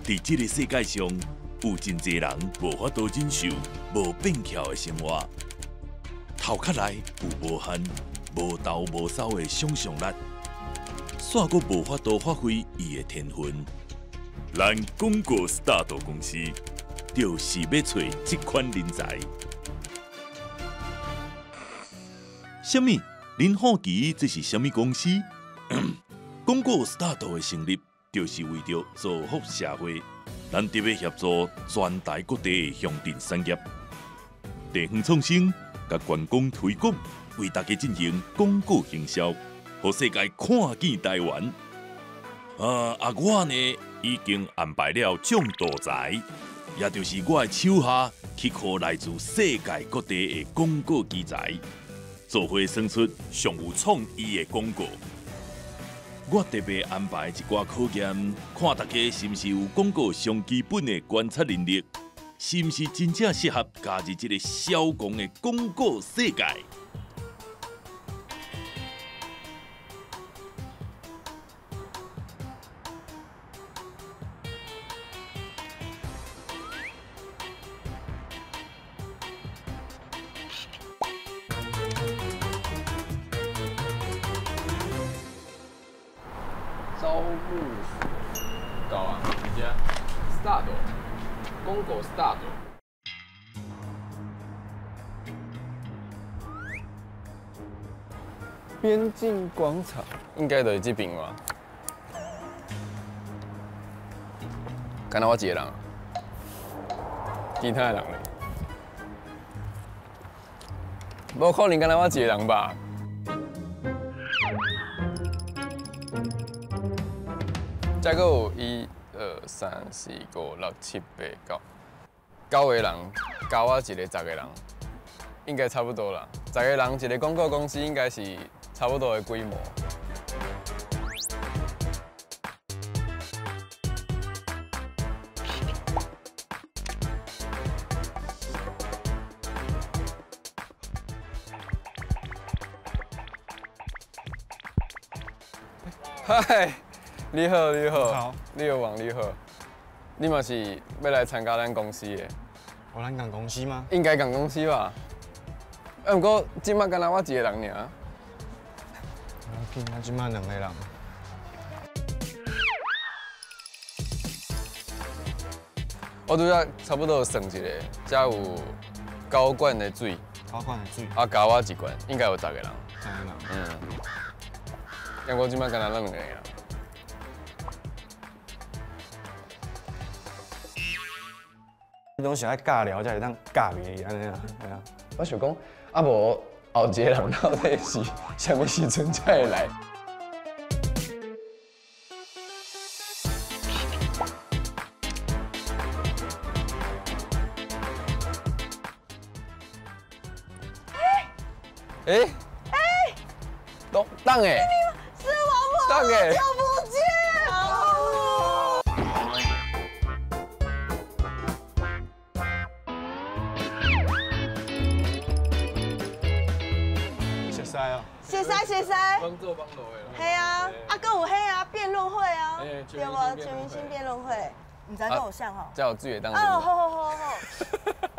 佇這个世界上，有真濟人無法度忍受無變巧的生活，頭殼內有無限無頭無腦的想象力，煞閣無法度發揮伊的天分。咱廣告 Start 公司就是欲揣這款人才。啥物？恁好奇這是啥物公司？廣告 Start 的成立，就是為著造福社會，咱特別協助全台各地的鄉鎮產業、地方創生、佮觀光推廣，為大家進行廣告行銷，予世界看見台灣。我呢已經安排了眾多才，也就是我的手下去考來自世界各地的廣告奇才，做伙算出上有創意的廣告。我特別安排一寡考驗，看大家是毋是有廣告上基本的觀察能力，是毋是真正適合加入這個消狂的廣告世界。招募所到啊，這 start，廣告 start。邊境廣場應該就是這邊吧？敢若我一個人，其他的人咧？無可能，敢若我一個人吧？再閣有一、二、三、四、五、六、七、八、九，九個人，加我一個，十個人，應該差不多啦。十個人一個廣告公司應該是差不多的規模。嗨。你好，你好，好，你好，王，你好，你嘛是欲來參加咱公司的？哦，咱仝公司嗎？應該仝公司吧。啊，毋過這擺敢若我一個人爾。無要緊，咱這擺兩個人。我拄才差不多算一下，遮有九罐的水，九罐的水，啊，加我一罐，應該有十個人。十個人。嗯。啊，我這擺敢若咱兩個人。你攏是愛尬聊才會當尬袂去按呢啦，對啊。我想講，啊無後一個人到底是啥物時陣才會來？欸欸，等等欸，是王婆，好久不見。熟似哦，熟似熟似。幫做幫落的。係啊，啊，閣有彼啊辯論會啊，對無？全明星辯論會，毋知閣有啥吼？才有水會當。哦，好好好好，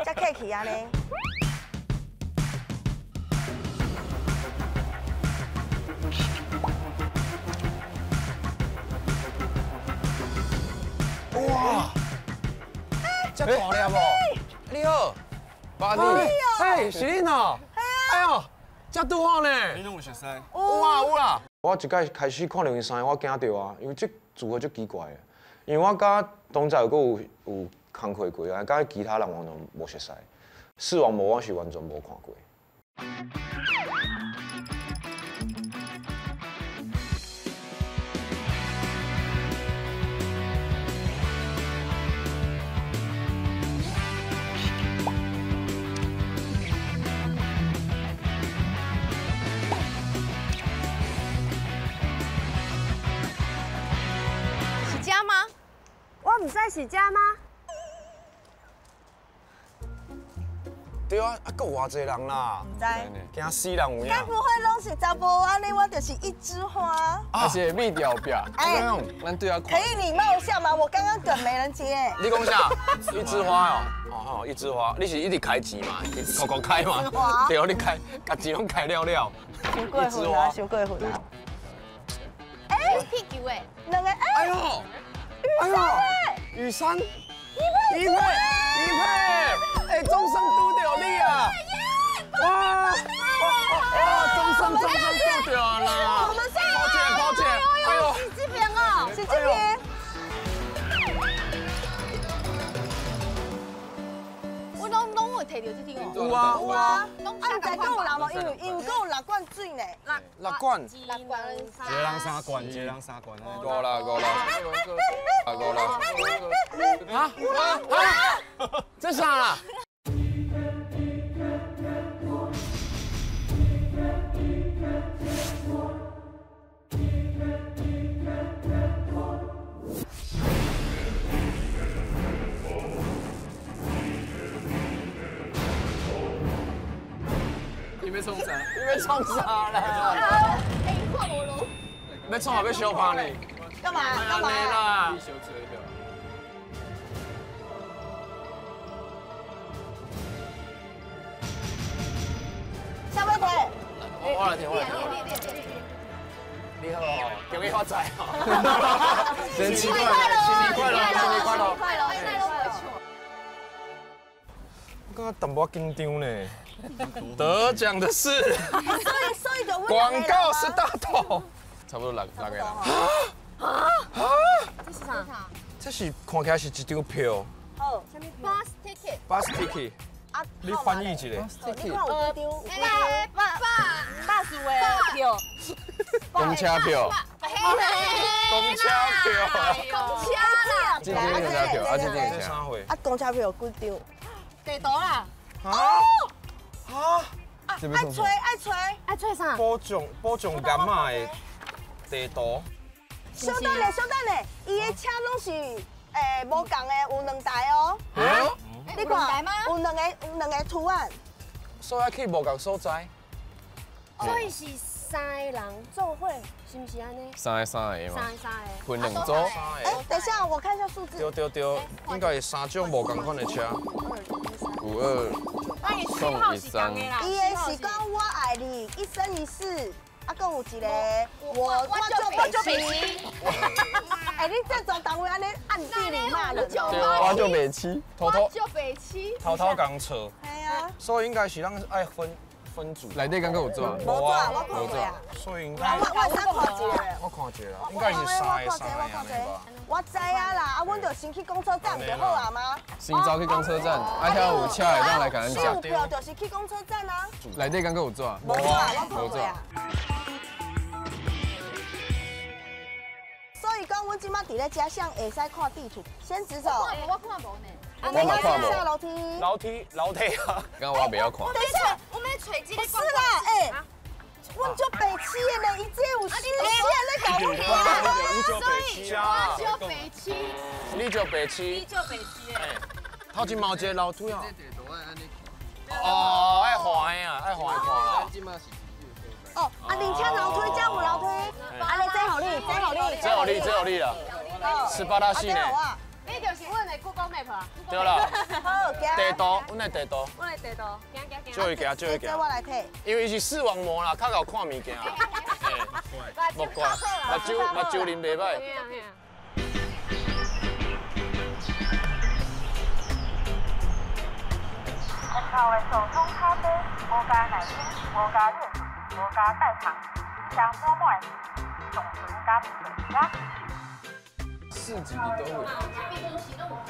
遮客氣按呢。哇！這大粒無？你好，巴蒂。嘿，是恁哦。哎呦，這拄好呢。你攏有熟似？有啊有啦。我一開開始看著𪜶三個，我驚著啊，因為這組合足奇怪的。因為我佮董仔閣有工課過啊，佮其他人完全無熟似。視網膜我是完全無看過。我毋知是遮吗？对啊，啊，阁有偌济人啦，毋知，惊死人有影。该不会拢是查埔安呢？我就是一枝花。而且秘调表，哎，咱对啊。可以礼貌一下吗？我刚刚梗没人接。你讲啥？一枝花哦，哦吼，一枝花，你是一直开钱嘛？一直开嘛？对，你开，共钱拢开了了。伤过分啊！伤过分啊！哎，气球哎，两个哎，哎呦，哎呦，雨山，雨佩，雨佩，雨佩，哎，总算拄著你啊！哇哇哇！总算拄著啦！我们抱歉抱歉，哎呦，是这边哦，是这边。我拢有摕到这张哦。有啊有啊。啊，毋知阁有人无？因为因为阁有6罐水呢。六罐。六罐。一个人3罐，一个人3罐。五啦五啦。五啦。啊啊！这啥啦？你欲创啥？你欲创啥啦？哎，看无咯。欲创啥？欲相拍呢？干嘛？干嘛？啦！下面题。我来听，我来听。你好，恭喜发财！新年快乐！新年快乐！新年快乐！快乐！我感觉淡薄紧张呢。得奖的是广告是大头，差不多六个人。啊啊！这是啥？这是看起来是一张票。好， Bus ticket。 Bus ticket。啊，你翻译一下。你看有几张？巴士的票。公车票。公车票。公车啦。这张公车票，啊，这张车。啊，公车票有几张？地图啦。啊？啊！爱揣爱揣爱揣啥？保障柑仔的地图。稍等咧，稍等咧，伊的车拢是无仝的，有两台哦。你看，有两个图案。所以去无仝所在。所以是三个人做伙，是毋是按呢？三个三个嘛。三个三个。分两组。哎，等一下，我看一下数字。对对对，应该是三种无仝款的车。5、2、0、1、3。伊的是讲我爱你，一生一世。啊，阁有一个我就白痴。哎，你这种单位按呢暗地里骂人，我就白痴，偷偷就白痴，偷偷讲错。系啊。所以应该是咱爱分分组。内底敢阁有纸？无纸，我看过啊。所以应该。我看一个。我看一个啦，应该是三个三个安呢吧。我知啊啦，啊，阮就先去公车站就好啊吗？先走去公车站，啊，遐有车会当来共咱接。有票就是去公车站啊。内底敢阁有纸？无纸，我看过啊。所以讲，阮这马伫咧遮，啥会使看地图？先直走。我看无呢。我嘛看无。下楼梯。楼梯，楼梯啊！刚刚我袂晓看。等一下，我们揣这个。不是啦，哎，阮足白痴的呢，伊这有虚线咧搞阮啊。所以我足白痴。你足白痴。你足白痴的。头前嘛有一个楼梯啊。哦，爱滑的啊，爱滑的看啦。哦，啊，而且楼梯，这有楼梯，啊，你这予你，这予你，这予你，这予你啦。18死呢。你就是阮的 Google Map 啊。对啦。好，地图，阮的地图。阮的地图，行行行。借伊行，借伊行。这我来提。因为伊是视网膜啦，较𠢕看物件。莫怪，目睭啉袂歹。红头的手冲咖啡，无加奶精，无加热水，无加代糖，将满满的冻醇加水加。市集伫佗位？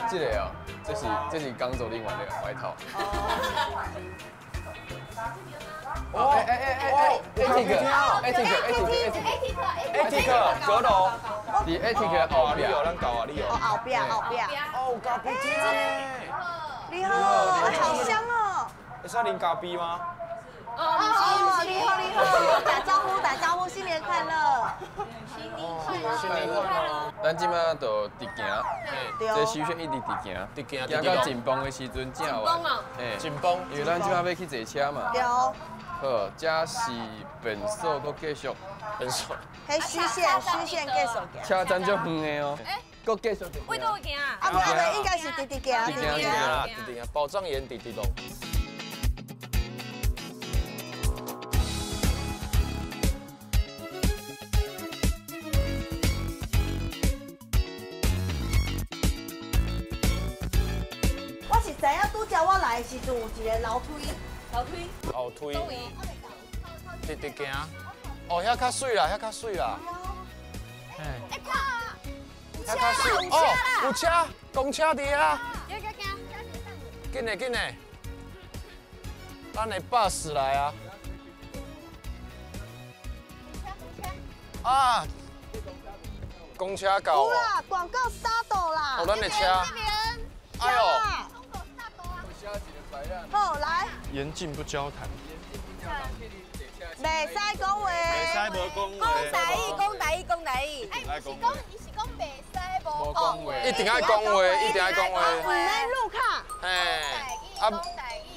这个哦，这是工作人员的外套。哦，哎，Attic，Attic，Attic，Attic，阁楼。伫 Attic 后壁。你哦，咱到啊，你哦。哦，后壁，后壁。哦，咖啡厅。你好，好香哦。会使啉咖啡吗？哦，你好你好，打招呼打招呼，新年快乐！新年快乐！咱这马就直行，这首先一直直行，直行行到紧绷的时阵才完。紧绷，因为咱这马欲去坐车嘛。对。好，这是变速，阁继续。变速。彼虚线，虚线继续行。车站足远的哦。阁继续。位佗位行啊？啊，无应该是直直行，直直行，直直行，宝藏岩直直路。知影拄则我来的时阵有一个楼梯，楼梯，楼梯，直直行。哦，遐较水啦，遐较水啦。哎，看，遐较水。哦，有车，公车伫遐。紧嘞紧嘞，咱的巴士来啊。啊，公车到哦。有啦，广告 start 啦。哦，咱的车。哎呦。好，来。严禁不交谈。袂使讲话。袂使无讲话。讲台语，讲台语，讲台语。哎，是讲，伊是讲袂使无讲话。一定爱讲话，一定爱讲话。毋免入卡。嘿。啊，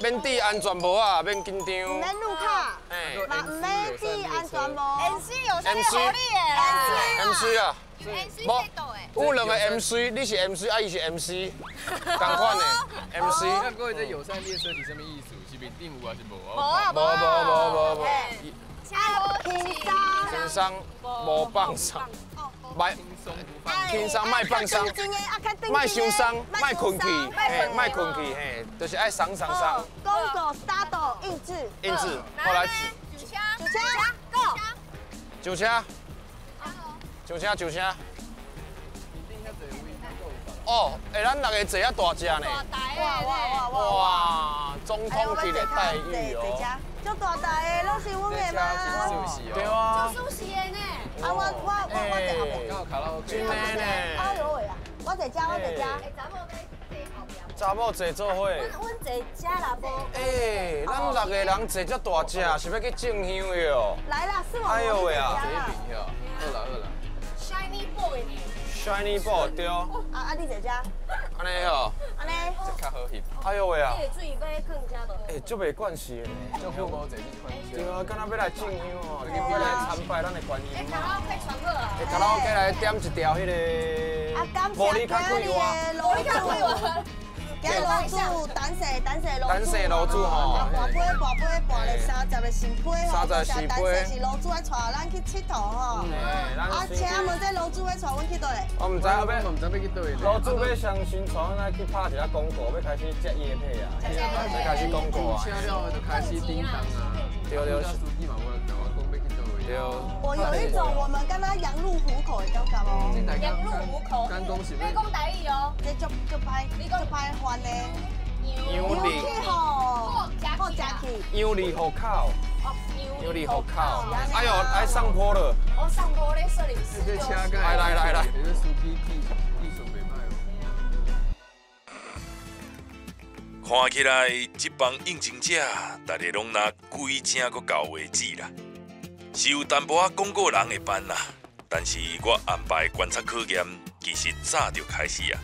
免戴安全帽啊，免紧张。毋免入卡。嘿。嘛毋免戴安全帽。 MC 有啥物好你的啦？MC 啊。 MC 无，有两个 MC，你是 MC，啊伊是 MC，同款的 MC。那各位这友善列车是啥物意思？是面顶有还是无？无啊无无无无无。轻松。轻松，无放松。莫轻松，莫放松，莫伤松，莫困去，嘿，莫困去，嘿，就是爱松松松。广告 start 印制。印制，后来。上车。上车，Go。上车。上车上车。哦，哎，咱六个坐遐大只呢。哇哇哇哇！哇，总统级的待遇哦。足大台的，拢是阮的吗？对啊。足舒适的呢。啊，我坐后壁。卡拉 OK。真的呢。哎呦喂啊！我坐这，我坐这。查某坐做伙。阮坐这啦，无。哎，咱六个人坐这大只，是欲去进香的哦。来啦，是我。哎呦喂啊！这边好啦好啦。 Shiny boy 呢？Shiny boy 对。啊啊，你坐这。按呢吼。按呢。这较好翕。哎呦喂啊！你的水要放遮无？哎，足袂惯势的。足好无坐这款。对啊，敢若欲来进香哦，欲来参拜咱的观音。哎，卡拉 OK 传好啊。哎，卡拉 OK 来点一条彼个。啊，感谢无你较快活。无你较快活。今日卤煮，等势等势卤煮，等势卤煮吼，跋杯跋杯跋了30个圣杯吼，30圣杯，等势是卤煮爱带咱去𨑨迌吼。啊，请问这卤煮欲带阮去佗位？我毋知啊，欲毋知欲去佗位。卤煮欲相信带阮来去拍一下广告，欲开始接业配啊，欲开始广告啊。车了就开始叮当啊。对对。司机嘛，我甲我讲欲去佗位。对。我有一种我们敢若羊入虎口的感觉哦。羊入虎口。你讲台语哦。这足足歹，足歹翻的。杨里吼，好食去。杨里虎口。杨里虎口。哎呦，来上坡了。哦，上坡咧，摄影师。来来来来。这司机技术袂歹哦。看起来这帮应征者，大家拢若规正阁够位置啦，是有淡薄仔广告人的班啦。但是我安排观察考验，其实早就开始啊，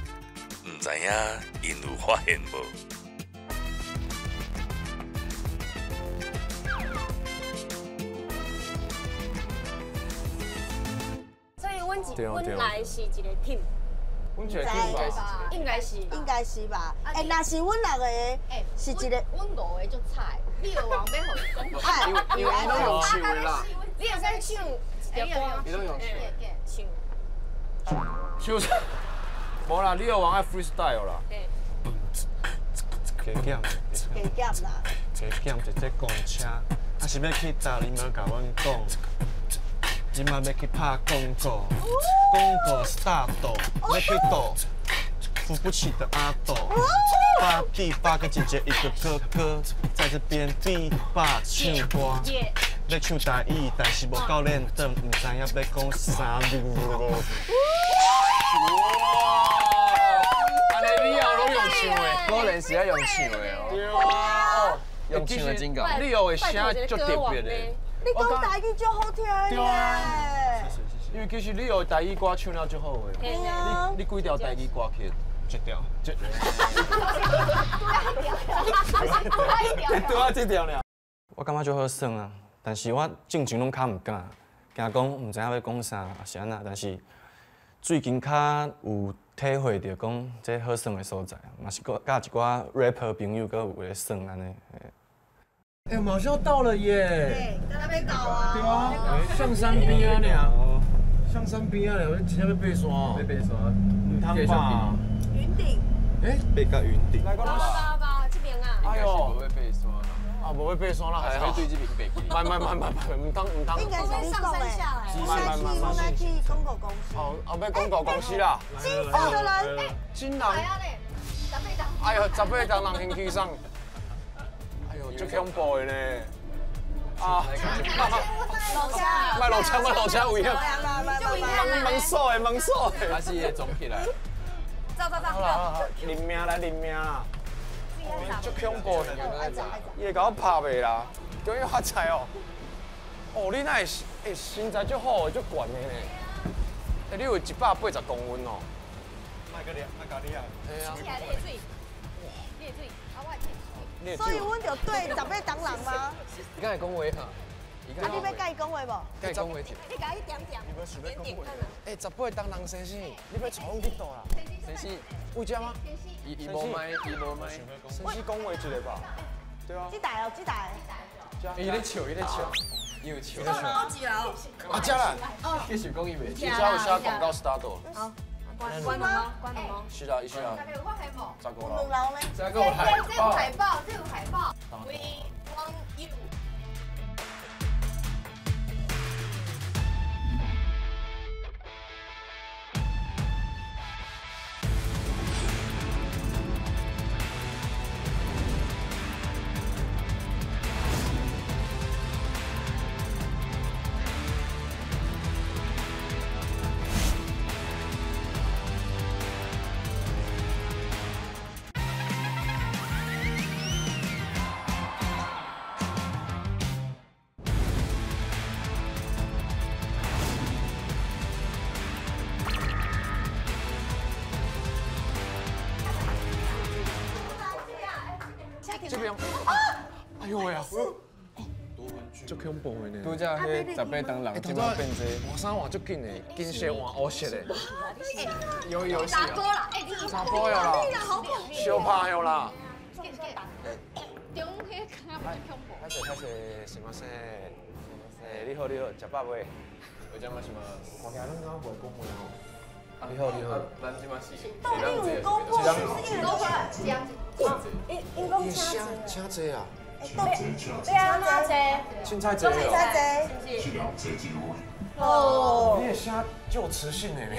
毋知影𪜶有发现无？所以，阮来是一个 team。阮一个 team 吧，应该是，应该是吧。哎，若是阮六个，是一个，阮五个足菜，你有王欲予伊讲，因为伊拢用唱的啦。你会使唱一条歌，伊拢用唱。唱啥？无啦，你有王爱 freestyle 啦。加减，加减啦。加减坐这公车，啊是欲去佗，你无共阮讲。这马欲去拍广告，广告 start，欲去佗，扶不起的阿斗，八弟八个姐姐一个哥哥，在这边比霸唱歌，欲唱台语，但是无够练转，毋知影欲讲啥。哇！按呢以后拢用唱的，果然是爱用唱的哦。对啊。用唱的真𠢕。你学的声足特别的。你讲台语足好听耶。因为其实你学台语歌唱了足好的。你几条台语歌曲？一条。对啊，这条尔。我感觉足好耍啊，但是我进前拢较毋敢，惊讲毋知影欲讲啥，抑是按怎。但是最近较有体会著讲这好耍的所在，嘛是佮佮一寡 rapper 朋友阁有咧耍按呢。欸，马上要到了耶！对，敢若欲到啊。对啊，象山边啊尔，象山边啊尔，你真正欲爬山哦？欲爬山，毋通吧？云顶。欸，爬到云顶。来，走走走，这边啊。哎呦，无欲爬山啦。啊，无欲爬山啦，还好。对这边爬去。慢慢慢慢慢，毋通毋通。应该是你讲的。我爱去广告公司。哦，后欲广告公司啦。金色的人。金人。哎呦，18重人先起送。哎呦，足恐怖的呢！啊！落车，莫落车，莫落车，危险！门锁的，门锁的，还是会装起来。走走走，好啦好啦，认命来认命啦！足恐怖的，伊会共我拍袂啦？终于发财哦！哦，你哪会欸身材足好的，足悬的呢？欸，你有180公分哦？莫阁掠，莫共你啊！嘿啊！你的水，你的水，啊我的。所以阮就对18重人吗？伊敢会讲话哈？啊，你欲共伊讲话无？共伊讲话一下。你共伊点点，点点看啊。欸，18重人先生，你欲带阮去佗啦？先生，为遮吗？伊无麦，伊无麦。先生讲话一下吧。对啊。这台哦，这台。伊咧笑，伊咧笑，伊有笑。倒几楼？啊，遮啦。继续讲伊袂。这有写广告 start。好。关了吗？关了吗？是啦，是啦。十五楼。两楼呢？这个有海报。这有海报，这有海报。We want you。这边，哎呦喂啊！足恐怖的呢。拄则彼18重人，这摆变这。换衫换足紧的，金色换乌色的。有游戏。查甫啦，欸，你查甫哟啦，相拍哟啦。中迄敢若足恐怖。歹势歹势，すみません。欸，你好你好，食饱未？お邪魔します。看起来拢敢袂讲话吼。你好你好，咱这马是。到底有讲话是不是？因讲请请坐啊。对啊，请坐。凊彩坐哦。凊彩坐。哦。你的声足有磁性的呢。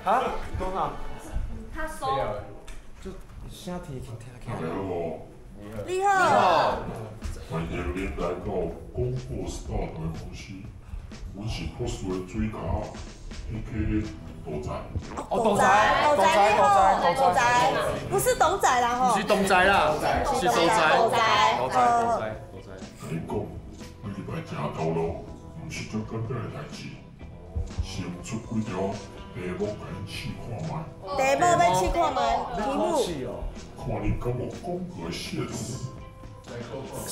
哈？讲啊？他收。就声听听起来。你好。欢迎恁来到广播 Star 的公司，阮是朴素的水跤，A.K.A. 杜仔。哦，杜仔，杜仔，杜仔，杜仔，不是董仔啦吼。不是董仔啦，是杜仔。杜仔，杜仔，杜仔，杜仔。共你讲，每礼拜食头路，毋是遮简单的代志。先出几条题目共恁试看觅。题目欲试看觅，题目。看恁敢有广告的 sense。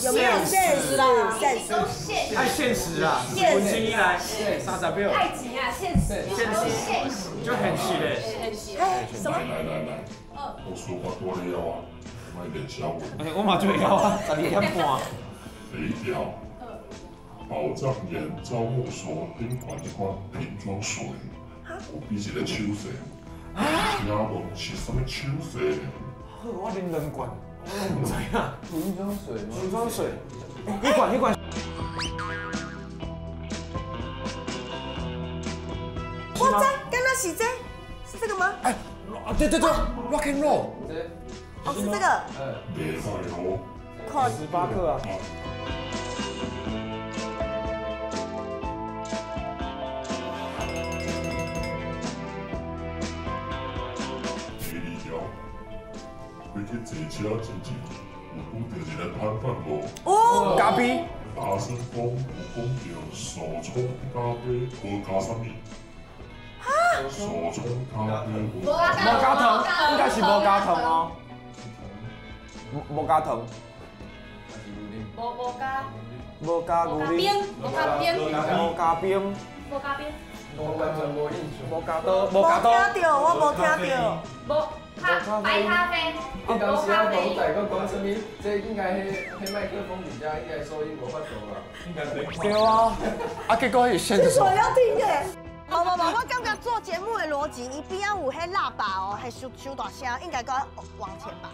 有没有现实啦？现实，太现实啦！文青一来，30秒。爱情啊，现实，现实，现实，就很实嘞。现实。哎，什么？来来来，我说我多了啊，莫练小话。哎，我嘛最会晓啊，12点半。第一条，宝藏岩招募所顶悬这款瓶装水，有比一个手势，请问是啥物手势？好，我啉两罐。我拢毋知影。瓶装水吗？瓶装水。彼罐彼罐。我知，敢若是这，是这个吗？哎，对对对，rock and roll。哦，是这个。袂使哦。看18克啊。第二条，欲去坐车之前，有拄著一个摊贩无？有。咖啡。大声公有讲著手冲咖啡无加啥物？手冲咖啡无加糖，应该是无加糖哦。无加糖。无加。无加牛奶。冰，无加冰。无加冰。无加冰。我完全无印象。无加刀，无加刀。无听著，我无听著。无咖白咖啡。你当时啊，讲在阁讲啥物？这应该彼麦克风伫遮，应该收音无法度吧？应该没。对啊，啊结果伊线这是我要听的。无无无，我感觉做节目的逻辑，伊边仔有彼喇叭哦，彼收收大声，应该阁往前吧。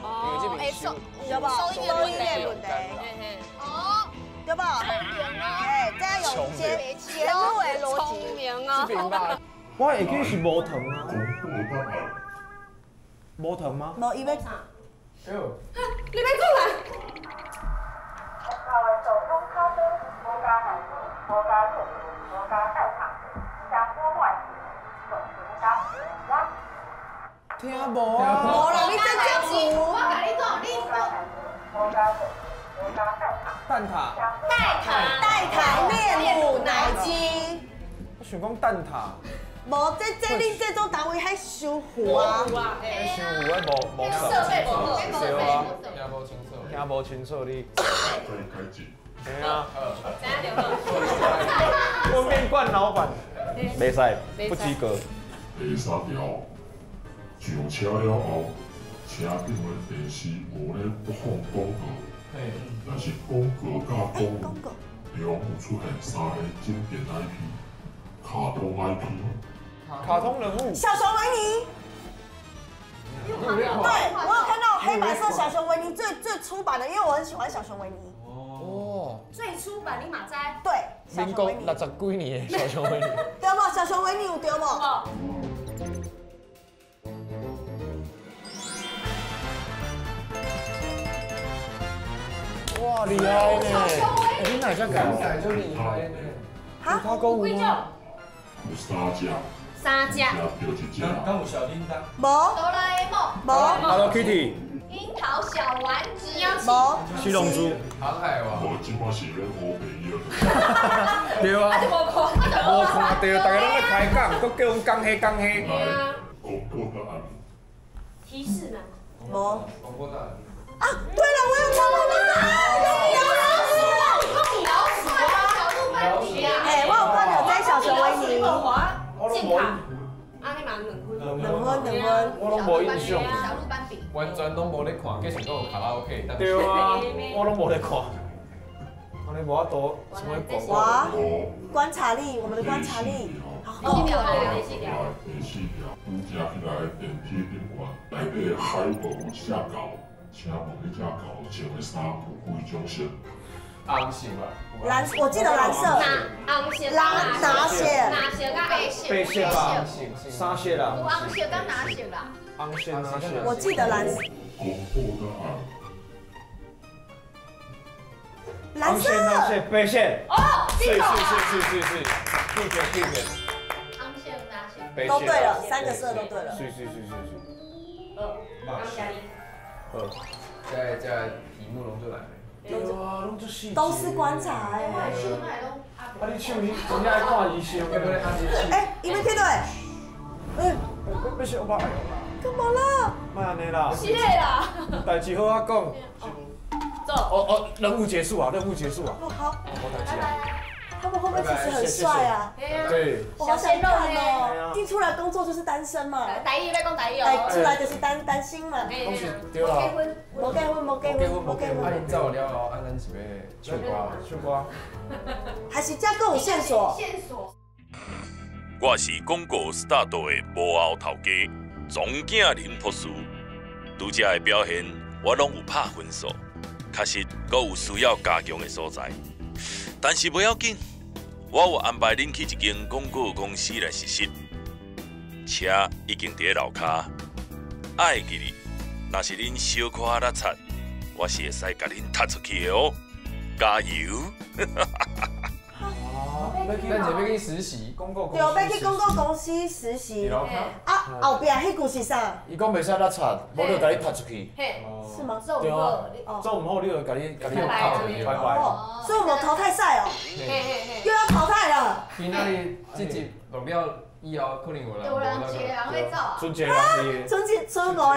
哦，会收对无？收音的问题。哦，对无？哎，这用节节目的逻辑。聪明啊！我会记是无糖啊。无糖吗？无，伊欲啥？哎呦！你欲讲啦？手冲咖啡，无加奶精，无加热水，无加代糖，加满满的加加。听无啊？无啦，你这这词。我共你讲，你无加热，无加代糖。蛋挞。代糖。代糖炼乳奶精。我想讲蛋挞。无，这恁这种单位彼收糊啊。收糊啊，无设备无好，对啊，听无清楚，听无清楚你。再开始。嘿啊。知影就好。我面馆老板。袂使，不及格。第三条，上车了后，车顶的电视有咧播放广告，但是广告佮广告中有出现三个经典 IP，卡通 IP。卡通人物。小熊维尼。对，我有看到黑白色小熊维尼最最初版的，因为我很喜欢小熊维尼。哦。最初版你嘛知？对，小民国熊维尼。 60几年的小熊维尼。对无？小熊维尼有对无？哇，厉害呢！你哪只讲？就厉害呢。哈？他讲几种？有三只。三只。对一只。敢有小叮当？无。哆啦 A 梦。无。 Hello Kitty。樱桃小丸子。无。七龙珠。航海王。无，这摆是咧乌白药。对啊。无看。无看著，大家拢咧开讲，阁叫阮讲彼讲彼。来，公布答案。提示呢？无。公布答案。啊，对了，我有看到那个老鼠啊，老鼠啊，小鹿斑比啊。哎，我有看到这小熊维尼。健康。啊，你嘛两分。两分，两分。我拢无印象。小鹿斑比。完全拢无咧看，计想讲有卡拉 OK。对啊，我拢无咧看。按呢无法度，什么广告？哇，观察力，我们的观察力。好，第四条，第四条。第四条，拄食起来电梯顶悬内底海报有一只狗，请问彼只狗穿的衫有几种色？红色吧。蓝，我记得蓝色。红色。蓝哪色？蓝色佮白色。白色吧。三色啦。有红色佮蓝色啦。红色、蓝色。我记得蓝色。公布答案。蓝色。蓝色、白色。哦，是是是是是，对对对对。红色、蓝色。都对了，三个色都对了。是是是是是。好，感谢你。好，这题目拢做难的。对啊，拢足细。都是观察哎。啊，你手真正爱看医生，要不咧按手。哎，伊欲去佗？嗯。欲小可。干嘛啦？莫按呢啦。是的啦。代志好好讲。走。哦哦，任务结束啊，任务结束啊。哦好。无代志啊。他们会不会其实很帅啊？对。我好想看哦。一出来工作就是单身嘛。台语欲讲台语哦。哎，出来就是单身嘛。拢是对啦。无结婚，无结婚，无结婚。啊，𪜶走了后，啊，咱是欲唱歌，唱歌。还是这阁有线索？线索。我是广告 start 的幕后头家，庄景林博士。拄才的表现，我拢有拍分数，确实阁有需要加强的所在。但是袂要紧，我有安排恁去一间广告公司来实习，车已经伫咧楼跤。爱记哩，若是恁小可仔落漆，我是会使共恁踢出去的哦。加油！宝贝，咱就欲去实习，广告对，欲去广告公司实习。啊，后壁彼句是啥？伊讲袂使落漆，无就共你踢出去。是吗？对啊，做毋好你就共你共你扣拜拜。所以我们淘汰赛哦，又要淘汰了。今仔日这集录了以后，可能有人有人一个人欲走。剩一个人剩一剩五个。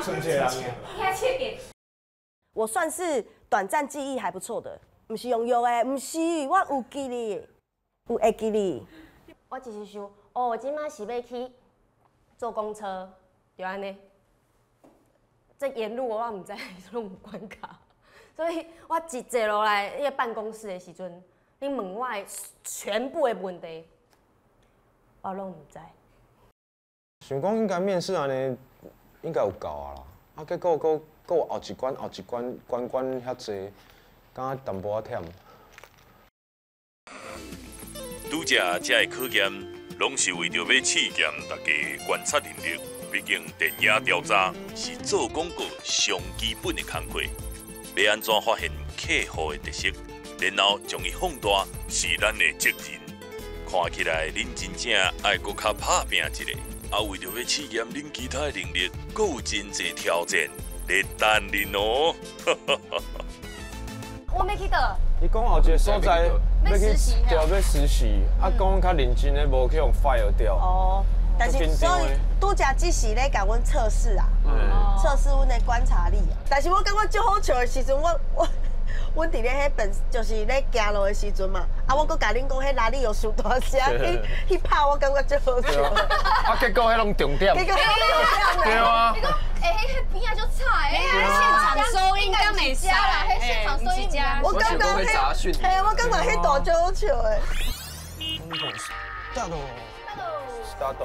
剩一个人。我算是短暂记忆还不错的，毋是用药的，毋是，我有记哩，有会记哩。我只是想，哦，我这马是欲去坐公车，就按呢。这沿路我毋知拢有关卡，所以我一坐落来彼个办公室的时阵，你问我的全部的问题，我拢毋知。想讲应该面试按呢，应该有够啊啦，啊结果阁阁有后一关后一关关关遐济，感觉淡薄仔忝。拄才这个考验，拢是为著欲试验大家观察能力。毕竟电影调查是做广告上基本的工课，欲按怎发现客户的特色，然后将伊放大，是咱的责任。看起来恁真正爱阁较拍拚一下，啊，为著欲试验恁其他的能力，阁有真济挑战咧等恁哦。我欲去佗？伊讲后一个所在欲实习，对，欲实习，啊，讲较认真的，无去予 fire 掉。哦，但是所以拄才只是咧共阮测试啊，测试阮的观察力。但是我感觉足好笑的时阵，我阮伫咧彼本就是咧行路的时阵嘛，啊，我阁共恁讲，彼拉力有伤大声，去拍我感觉足好笑。啊，结果彼拢重点。结果彼拢重点。对啊。你讲，欸，彼边仔足吵的，现场收音敢袂使啦，彼现场收音。我感觉彼，嘿，我感觉彼段足好笑的。 Start。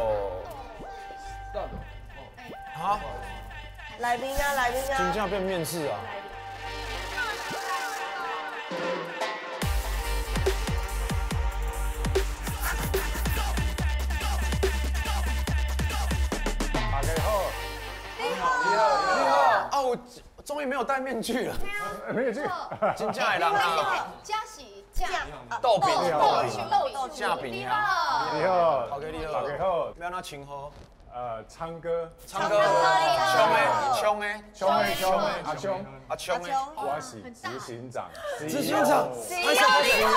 Start。啊？来宾啊，来宾啊！真正变面试啊！大家好，你好，你好，你好，啊，我终于没有戴面具了，面具，真正的人啊，这是酱豆饼，豆酱饼啊，你好，大家你好，大家好，欲按怎称呼？昌哥，昌哥，昌的，昌的，昌的，昌的，阿昌，阿昌的，我是执行长，执行长，拍谢拍谢，昌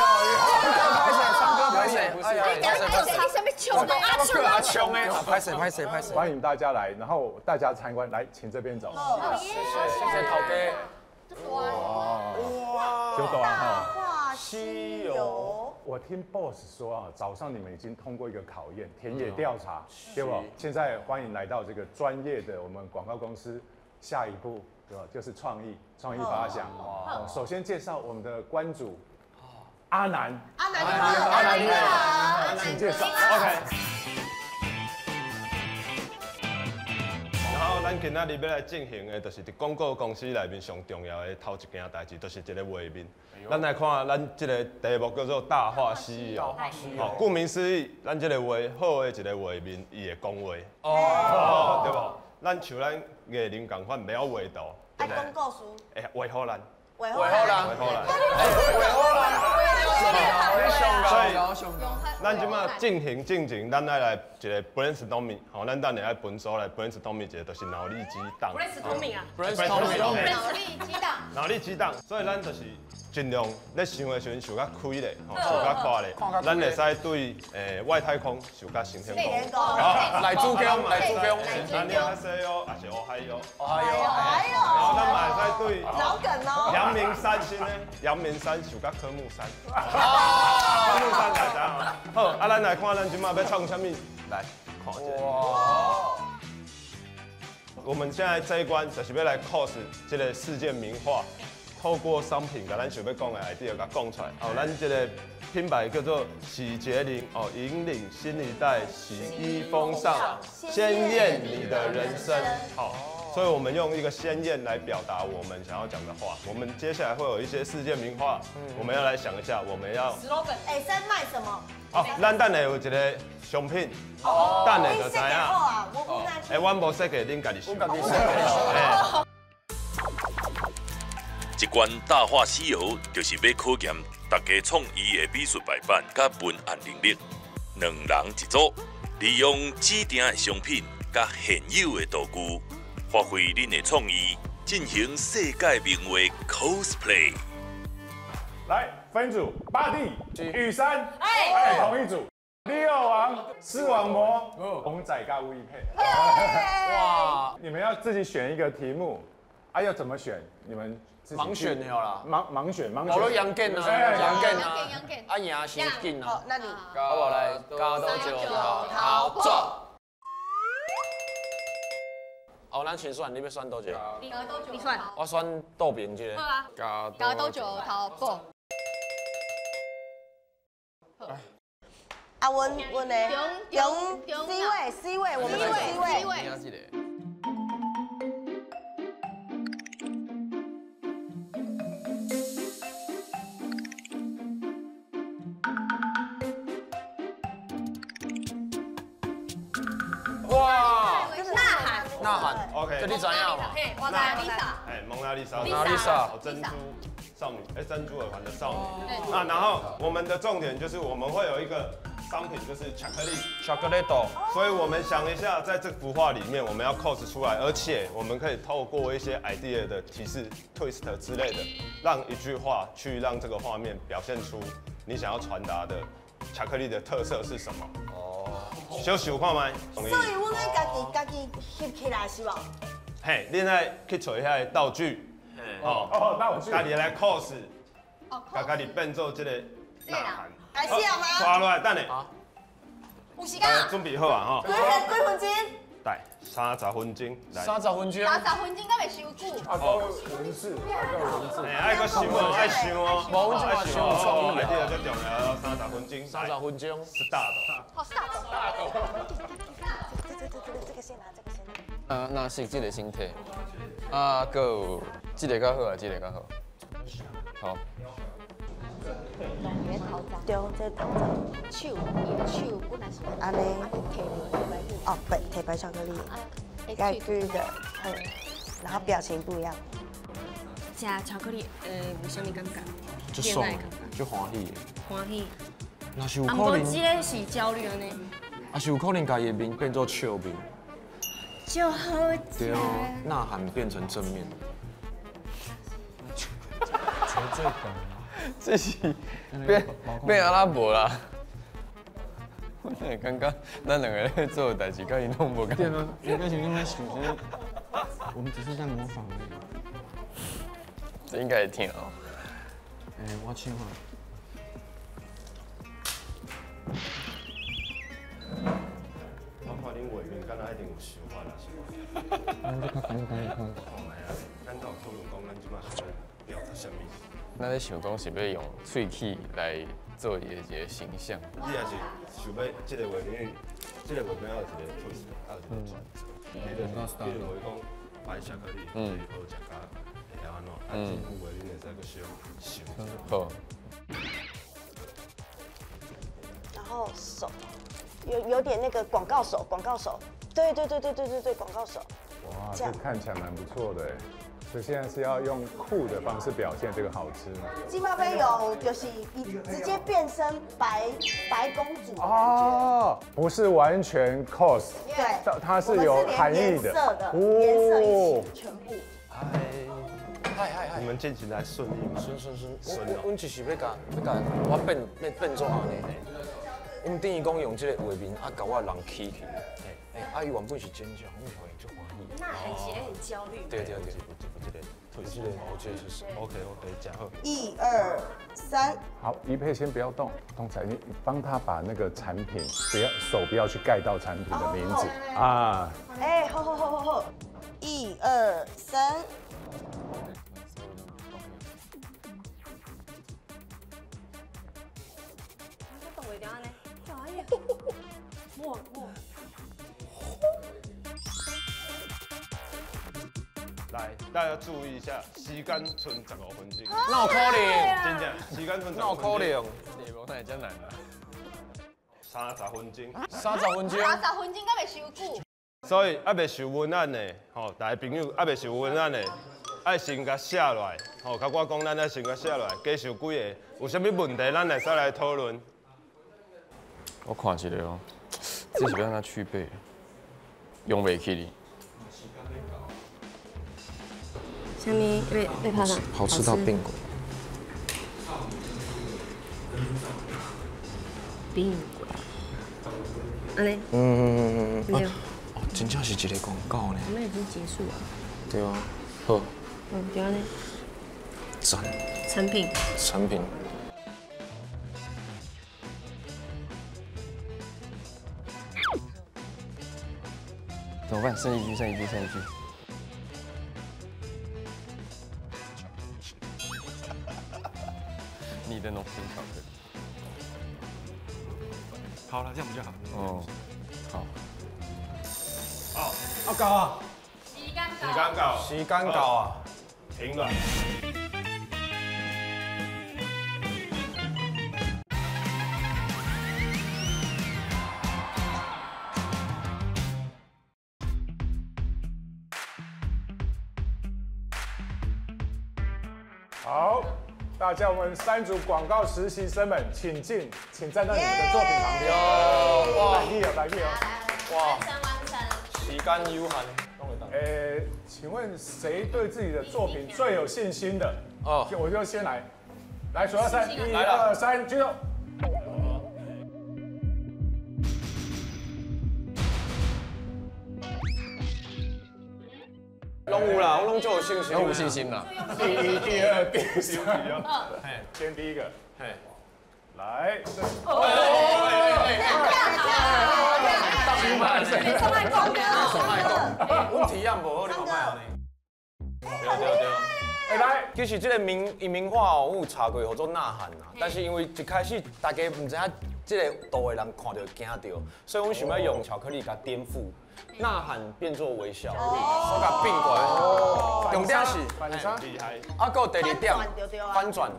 哥拍谢，昌哥拍谢，你讲你啥物唱的？阿昌阿昌的，拍谢拍谢拍谢，欢迎大家来，然后大家参观，来，请这边走。谢谢谢谢头家。哇哇，就大哈。大话西游。我听 boss 说啊，早上你们已经通过一个考验，田野调查，对不？现在欢迎来到这个专业的我们广告公司，下一步对吧？就是创意，创意发想。首先介绍我们的关主阿南，阿南你好，阿南你好，请介绍。OK。然后咱今仔日欲来进行的，就是伫广告公司内面上重要的头一件代志，就是一个画面。咱来看，咱这个题目叫做《大话西游》。好，顾名思义，咱这个画好的一个画面，伊会讲话。哦，对无？咱像咱艺人仝款，袂晓画图。爱讲故事。会画予咱。画予咱。画予咱。画予咱。所以，咱这马进行进前，咱爱来一个 brainstorming，吼，咱等下爱分组来 brainstorming 一个，就是脑力激荡。 brainstorming 啊，brainstorming，脑力激荡。脑力激荡，所以咱就是尽量咧想的时阵想较开咧，吼，想较阔咧，咱会使对外太空想较升天空。好，来主攻，来主攻。咱了较西哦，也是乌海哟。乌海哟。然后咱嘛会使对老梗哦。阳明山先呢，阳明山想较科目三。科目三大家好，啊，咱来看咱这马欲创啥物，来看一下。哇！我们现在这一关就是欲来 cos 这个世界名画，透过商品共咱想欲讲的 idea 共讲出来。哦，咱这个品牌叫做喜洁灵，哦，引领新一代洗衣风尚，鲜艳你的人生。好。所以我们用一个鲜艳来表达我们想要讲的话。我们接下来会有一些世界名画，我们要来想一下，我们要。slogan，哎，在卖什么？哦，咱等下有一个商品，等下就知影。哎，阮无设计，恁家己想。这关《大话西游》就是欲考验大家创意的美术排版佮文案能力，两人一组，利用指定的商品佮现有的道具，发挥恁的创意，进行世界名画 cosplay。来，分组，八弟、雨山，哎，同一组。六王、视网膜、红仔加吴一佩。哇！你们要自己选一个题目，啊，要怎么选？你们盲选的啦，盲选，盲选。我都杨建啊，杨建啊，啊赢先紧啊。好，那你。好，我来，加多九头做。哦，咱先选，你欲选佗一个？你选。我选倒边这个。好啊。加多九头破。啊，阮的中 C 位，C 位，我们是 C 位。哇！呐喊，呐喊，OK，这你知影吗？嘿，我知影。哎，蒙娜丽莎，蒙娜丽莎，珍珠少女，哎，珍珠耳环的少女。啊，然后我们的重点就是我们会有一个商品，就是巧克力，巧克力豆。所以我们想一下，在这幅画里面，我们要 cos 出来，而且我们可以透过一些 idea 的提示、twist 之类的，让一句话去让这个画面表现出你想要传达的巧克力的特色是什么。小想看觅。所以阮爱家己翕起来是无？嘿，恁爱去揣遐个道具，哦，道具，家己来 cos，家己变做这个呐喊。开始了吗？刷落来，等下。有时间。准备好啊吼。几分钟？来，30分钟。30分钟。30分钟敢袂伤久？啊，够文字，啊够文字。哎，爱阁想哦，爱想哦。无，阮这嘛想创意。这个最重要，30分钟。30分钟。 Start。好，start。这个先拿，这个先拿。啊，那是这个身体，啊，阁有这个较好啊，这个较好。好。对，这头鬃。手，伊的手本来是按呢。哦，对，提白巧克力，盖绿的，然后表情不一样。食巧克力，有啥物感觉？就爽，就欢喜。欢喜。若是有可能，这个是焦虑按呢。啊是有可能共伊的面变做笑面。就好。对啊，呐喊变成正面。求最感。这是变阿拉伯啦。我会感觉咱两个咧做的代志，佮𪜶拢无仝。对啊，应该是应该想说，我们只是在模仿而已。这应该会疼哦。哎，我试看。我看恁画面，敢若一定有想法啦，是无？咱这较简单看。看觅啊，咱敢有讨论讲，咱这马想欲表达啥物？咱咧想讲是欲用喙齿来做伊的一个形象。你也是想欲这个画面，这个画面有一个 twist，还有一个转折。比如讲白巧克力，好食甲会晓按怎？啊，这句话恁会使阁小想。好。然后手有点那个广告手，广告手，对对对对对对对，广告手。哇，这看起来蛮不错的哎。所以现在是要用酷的方式表现这个好吃吗？金马杯有就是直接变身白公主的感觉哦，不是完全 cos，对，它是有含义的，颜色一起全部。嗨嗨嗨！你们进行的还顺利吗？顺顺顺。阮就是欲共我变做按呢。阮等于讲用这个画面啊，共我人起去。哎，啊，伊原本是尖叫，阮互伊足欢喜。那很其实很焦虑。对对对，这个，这个，我这个就是 OK OK，真好。 1、2、3。好，宜佩先不要动，东仔，你帮他把那个产品不要手不要去盖到产品的名字啊。哎，好好好好好，1、2、3。我动袂掉按呢，哎呀，摸摸。来，大家注意一下，时间剩15分钟。哪有可能？真正，时间剩15分钟。哪有可能？你无哪会遮难啊？30分钟。30分钟。30分钟敢袂伤久？所以还袂受文案的，吼，大家朋友还袂受文案的，爱先共写落来，吼，佮我讲，咱来先共写落来，加想几个，有啥物问题，咱会使来讨论。我看一下哦，这是欲按怎去背？用袂起哩。啥物？欲拍啥？好吃到变鬼。变鬼。按呢？嗯。哦，真正是一个广告呢。我们已经结束了。对啊，好。对按呢。赞。成品。成品。怎么办？剩一句，剩一句，剩一句。你的浓情巧克力。好了，这样比较好。哦，好。好，啊到啊！时间时间到，时间到啊！停了。好，大家，我们三组广告实习生们，请进，请站到你们的作品旁边。哇，来去哦，来去哦。哇，完成完成。时间有限。请问谁对自己的作品最有信心的？哦，我就先来，来数到三，一二三，举手。拢有啦，我拢足有信心，拢有信心啦。第一、第二、第三，先第一个，嘿，来，阮体验无好，你嘛莫按呢。对对对。哎来，其实这个名伊名画哦，我有查过，叫做呐喊啦。但是因为一开始大家毋知影这个图的人看著会惊著，所以阮想欲用巧克力共颠覆，呐喊变作微笑，所以共变过来。重点是反差，厉害。啊，阁有第二点，翻转。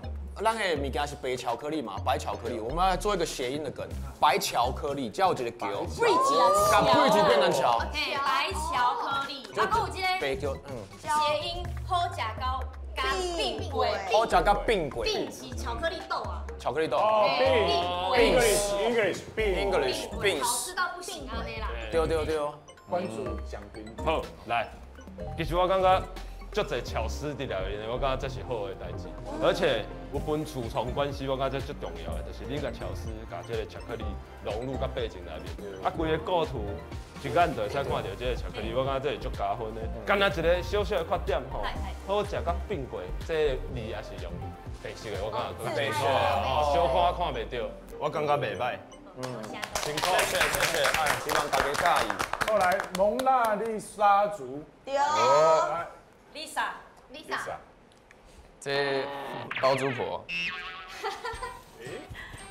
咱的物件是白巧克力嘛，白巧克力，我们来做一个谐音的梗，白巧克力，才有一个桥，bridge 啊，共 bridge 变成桥，嘿，白巧克力，啊，阁有这个白桥，谐音好食到共变过，好食到变过，变是巧克力豆啊，巧克力豆，哦，English，English， English，好吃到不行按呢啦，对对对，关注奖评，好，来，其实我感觉。足济巧思伫内面，我感觉这是好的代志，而且有分主从关系，我感觉这足重要的，就是你共巧思共这个巧克力融入到背景内面，啊，规个构图一眼就会使看著这个巧克力，我感觉这是足加分的。干焦一个小小的缺点吼，好食佮变过，这个字也是用白色的，我感觉白色哦，小可看袂著，我感觉袂䆀。辛苦，谢谢谢谢，哎，希望大家佮意。后来蒙娜丽莎族，对。 Lisa，Lisa，这包租婆。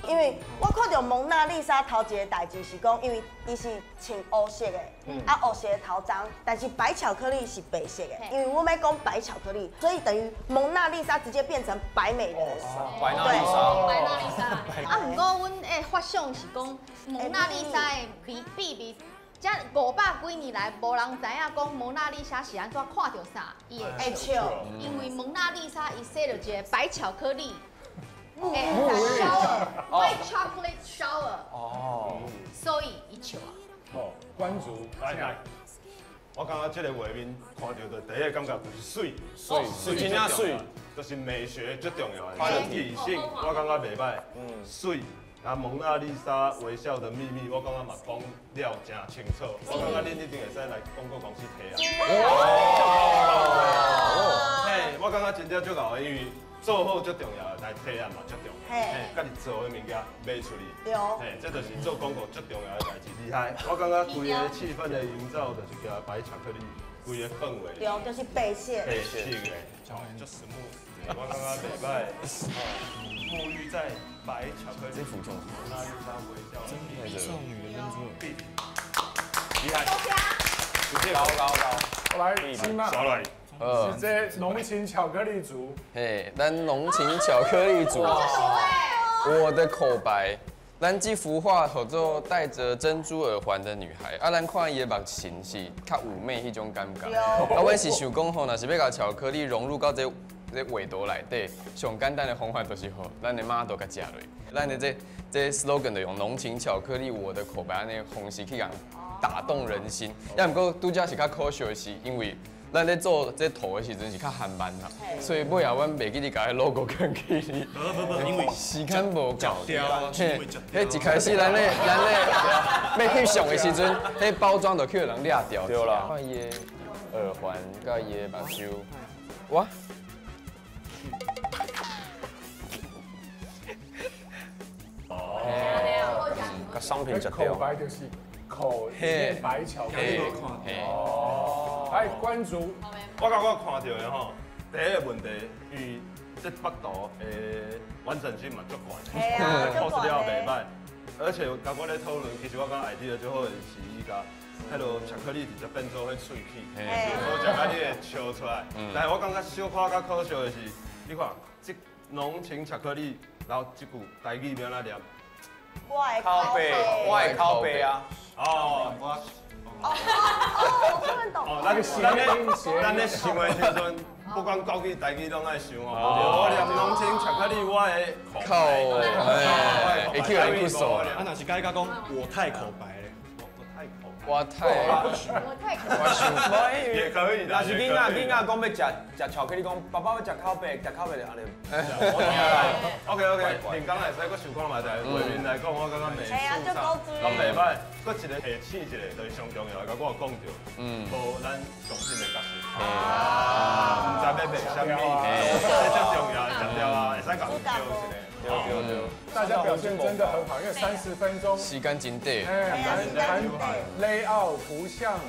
因为我看著蒙娜丽莎头一个代志是讲，因为伊是穿乌色的，啊乌色的头鬃，但是白巧克力是白色的，因为我欲讲白巧克力，所以等于蒙娜丽莎直接变成白美人。白娜丽莎，白娜丽莎。啊，毋过阮的发想是讲，蒙娜丽莎的秘密。这500几年来，无人知影讲蒙娜丽莎是按怎看著啥，伊会笑。因为蒙娜丽莎伊说著一个白巧克力，shower，white chocolate shower。哦。所以伊笑啊。哦，关注来来。我感觉这个画面看著就第一个感觉就是媠，媠，媠，真正媠，就是美学最重要的。整体性，我感觉袂䆀。媠。啊，蒙娜丽莎微笑的秘密，我感觉嘛讲了真清楚。我感觉恁一定会使来广告公司提啊。嘿，我感觉真正足𠢕的，因为做好足重要，来提案嘛足重要。嘿，家己做的物件卖出去。对。嘿，这就是做广告足重要的代志，厉害。我感觉规个气氛的营造就是共白巧克力，规个氛围。对，就是白色。白色的，足 smooth 的，我感觉袂䆀。沐浴在白巧克力。这服装。蒙娜丽莎微笑。少女的珍珠。厉害。高高高。来，金马。是这浓情巧克力组。嘿，咱浓情巧克力组。我的口白，咱这幅画叫做戴着珍珠耳环的女孩。啊，咱看伊的目神是较妩媚彼种感觉。啊，阮是想讲吼，若是欲共巧克力融入到这这画图内底上简单的方法就是予咱的 model 共食落。咱的这 slogan 就用浓情巧克力我的口白按呢方式去共打动人心。也毋过拄才是较可惜的是，因为咱咧做这图的时阵是较缓慢啦，所以尾后阮袂记得共彼 logo 囥起哩。无无无，因为时间无够。嘿，彼一开始咱咧欲翕相的时阵，彼包装就去予人掠掉。对啦。看伊的耳环佮伊的目睭，哇！哦，共商品食掉。口白就是口白巧克力。哦。来关注。我感觉看到的吼，第一个问题，因为这幅图的完整性嘛足悬， pose 了袂䆀，而且共我咧讨论，其实我感觉 idea 最好的是伊共彼落巧克力直接变做彼喙齿，好食甲你会笑出来。但是我感觉小可较可惜的是，你看这浓情巧克力，然后这句台语欲按怎念？我的口白，我的口白啊。哦，我。哦，我看懂。哦，咱咧想的时阵，不管国语、台语拢爱想哦。我念浓情巧克力，我的口，哎，会去人去数。啊，若是佮伊讲，我太口白咧。我太，我太口白，也可以。若是囡仔讲欲食食巧克力，讲爸爸欲食口白，食口白就按呢。 OK OK，连讲会使阁想看觅，但画面来讲，我感觉美术上拢袂䆀。阁一个下试一个，就是上重要的，共我有讲著，无咱上新的角色，毋知欲卖啥物，这最重要的，食掉啊，会使共叫一下。对对对，大家表现真的很好，因为30分钟时间真短，哎，蛮 layout 图像、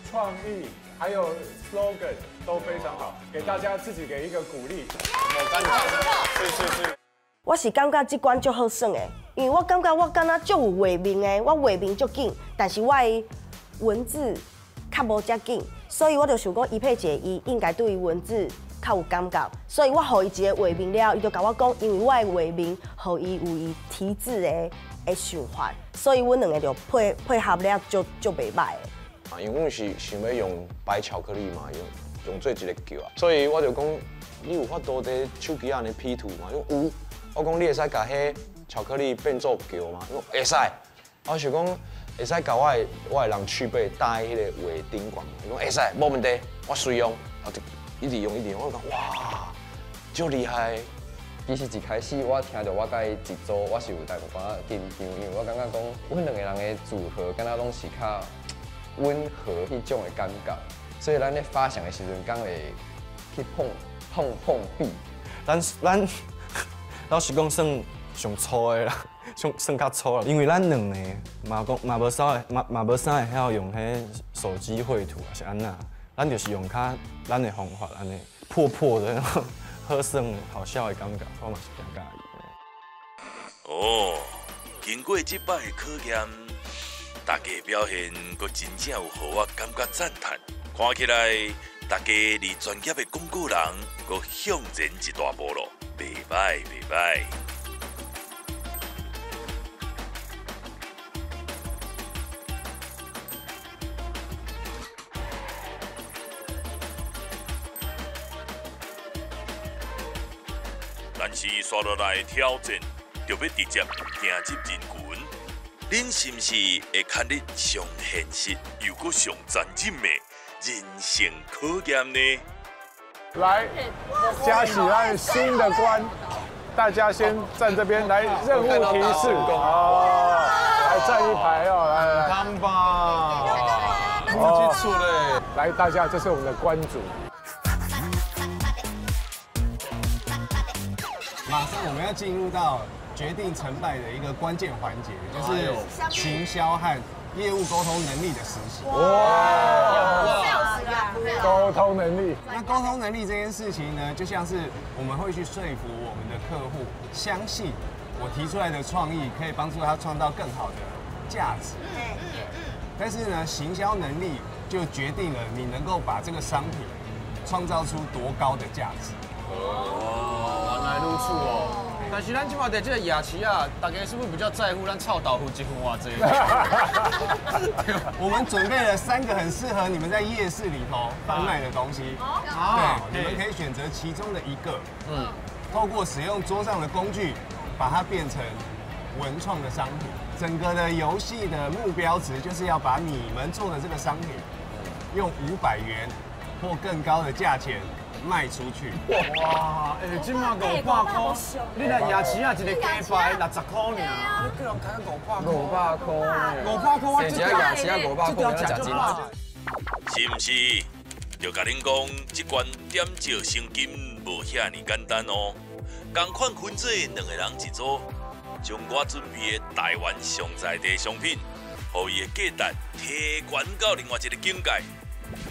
创意还有 slogan 都非常好，给大家自己给一个鼓励。是是是。我是感觉这关足好耍的，因为我感觉我敢若足有画面的，我画面足紧，但是我的文字较无遮紧，所以我就想讲，伊佩姐伊应该对于文字较有感觉，所以我予伊一个画面了，伊就共我讲，因为我的画面予伊有伊题字的想法，所以阮两个就配合了足足袂䆀的。啊，因为阮是想欲用白巧克力嘛，用做一个叫啊，所以我就讲，你有法度伫手机按呢 P 图吗？伊讲有，我讲你会使共彼巧克力变做桥吗？伊讲会使。我想讲会使共我的人手臂搭喺彼个画顶悬吗？伊讲会使，无问题，我随用，啊就一直用一直用，我讲哇，足厉害。其实一开始我听著我佮伊一组，我是有淡薄仔紧张，因为我感觉讲，阮两个人的组合敢若拢是较温和彼种的感觉，所以咱咧发想的时阵，敢会去碰碰碰壁。咱老实讲，算上粗的啦，上算较粗啦，因为咱两个嘛讲嘛无啥嘛嘛无啥会晓用彼手机绘图啊是按怎，咱就是用较咱的方法按呢破破的，好耍好笑的感觉，我嘛是真佮意。哦，经过这摆的考验，大家表现阁真正有予我感觉赞叹。看起来大家离专业的广告人阁向前一大步咯，袂䆀袂䆀。但是煞落来挑战，就欲直接行入人群。恁是毋是会牵入上现实又阁上残忍的人生考验呢？来，加喜咱新的关，大家先站这边来任务提示哦，来站一排哦，来来来，看吧，哦，来大家，这是我们的关主。马上我们要进入到决定成败的一个关键环节，就是行销和业务沟通能力的实习。哇！沟通能力。那沟通能力这件事情呢，就像是我们会去说服我们的客户，相信我提出来的创意可以帮助他创造更好的价值。但是呢，行销能力就决定了你能够把这个商品创造出多高的价值。哦，原来如此哦。但是咱这马伫这个夜市啊，大家是不是比较在乎咱臭豆腐一份偌济？我们准备了3个很适合你们在夜市里头贩卖的东西，对，你们可以选择其中的一个，嗯，透过使用桌上的工具，把它变成文创的商品。整个的游戏的目标值就是要把你们做的这个商品，用500元或更高的价钱卖出去。哇，哎，这马500块，你来夜市啊，一个鸡排60块尔，你叫人开到500块。500块，500块，我这条夜市啊500块，食真。是毋是？就共恁讲，这关点石成金无遐尔简单哦。仝款分做2个人一组，将我准备的台湾上在地商品，予伊的价值提悬到另外一个境界。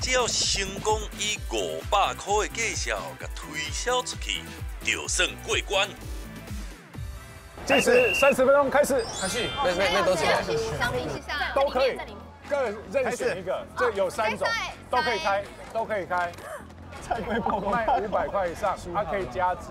只要成功以500块的价数共推销出去，就算过关。计时30分钟开始，开始，要多几个？商品是啥？都可以，各任选一个，这有3种，都可以开，都可以开。菜龟卖500块以上，它可以加值。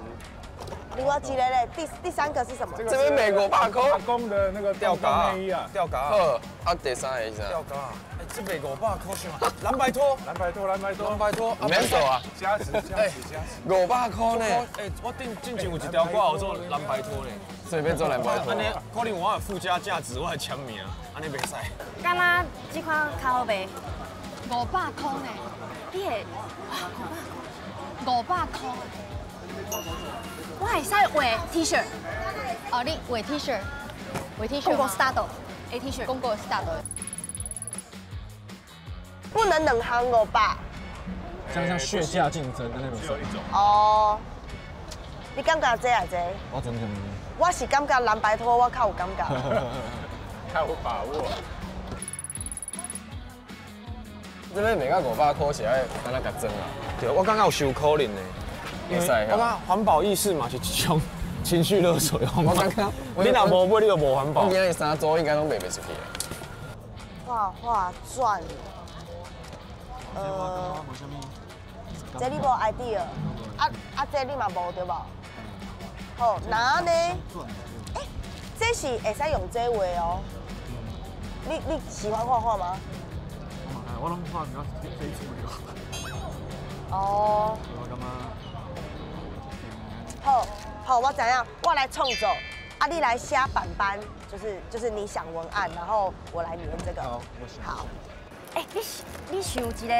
另外几个嘞？第三个是什么？这边美国百块，阿公的那个吊嘎内衣啊，吊嘎。好，啊，第三个是啥？吊嘎。哎，这卖500块是吗？蓝白拖，蓝白拖，蓝白拖，蓝白拖，免做啊？加值，加值，加值。500块呢？哎，我顶之前有一条歌叫做蓝白拖呢，所以欲做蓝白拖。按呢可能我有附加价值，我会签名，按呢袂使。敢若这款较好卖？500块呢？你会500块。我会使画 T 恤。哦，你画 T 恤，画 T 恤。广告 style，A T 恤。广告 style。不能两项500。像血价竞争的那种。只有一种。哦。你感觉这啊这？我真正。我是感觉蓝白拖，我较有感觉。较有把握。这边卖到500块是爱按怎共装啊？对，我感觉有伤可能的。会使。我感觉环保意识嘛是一种情绪勒索。我感觉你若无买，你就无环保。我今日3组应该拢卖袂出去。画画转。这你无 idea，啊这你嘛无对无？好，那呢？欸，这是会使用这画哦。你喜欢画画吗？我拢画比较非主流。哦。我感觉。好，好，我知影，我来创作，啊，你来写板板，就是你想文案，然后我来粘这个。好，我想。好。欸，你想一个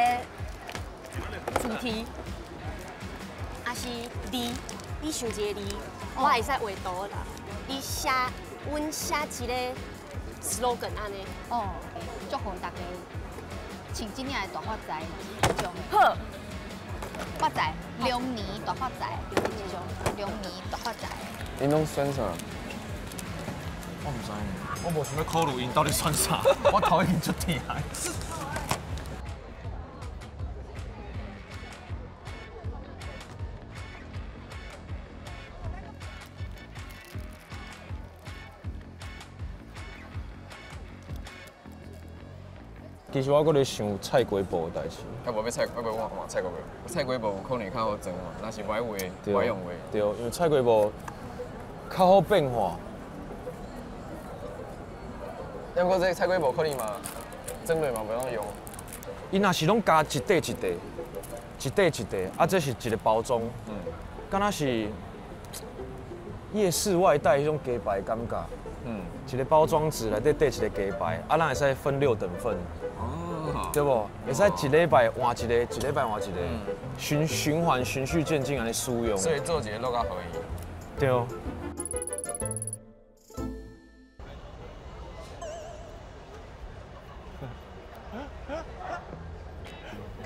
主题，还是字？你想一个字，我会使画图啦。你写，阮写一个 slogan 按呢。哦，祝福大家穿这领的大发财，这种。好。发财，龙年大发财，这种龙年大发财。你拢选啥？我唔知，我无想欲考虑𪜶到底选啥，我头已经足疼。其实我阁咧想菜瓜布的代志。啊，无欲菜，我欲换换菜瓜布。菜瓜布有可能较好装哦，若是无爱画，无爱用画。对，因为菜瓜布较好变化。不过这菜瓜布可能嘛，装落嘛袂当用。伊若是拢加一块一块，一块一块，啊，这是一个包装，敢若是夜市外带彼种鸡排感觉。一个包装纸内底缀一个鸡排，啊，咱会使分6等份，对无？会使一礼拜换一个，一礼拜换一个，循环循序渐进按呢使用。所以做一个落较好伊。对。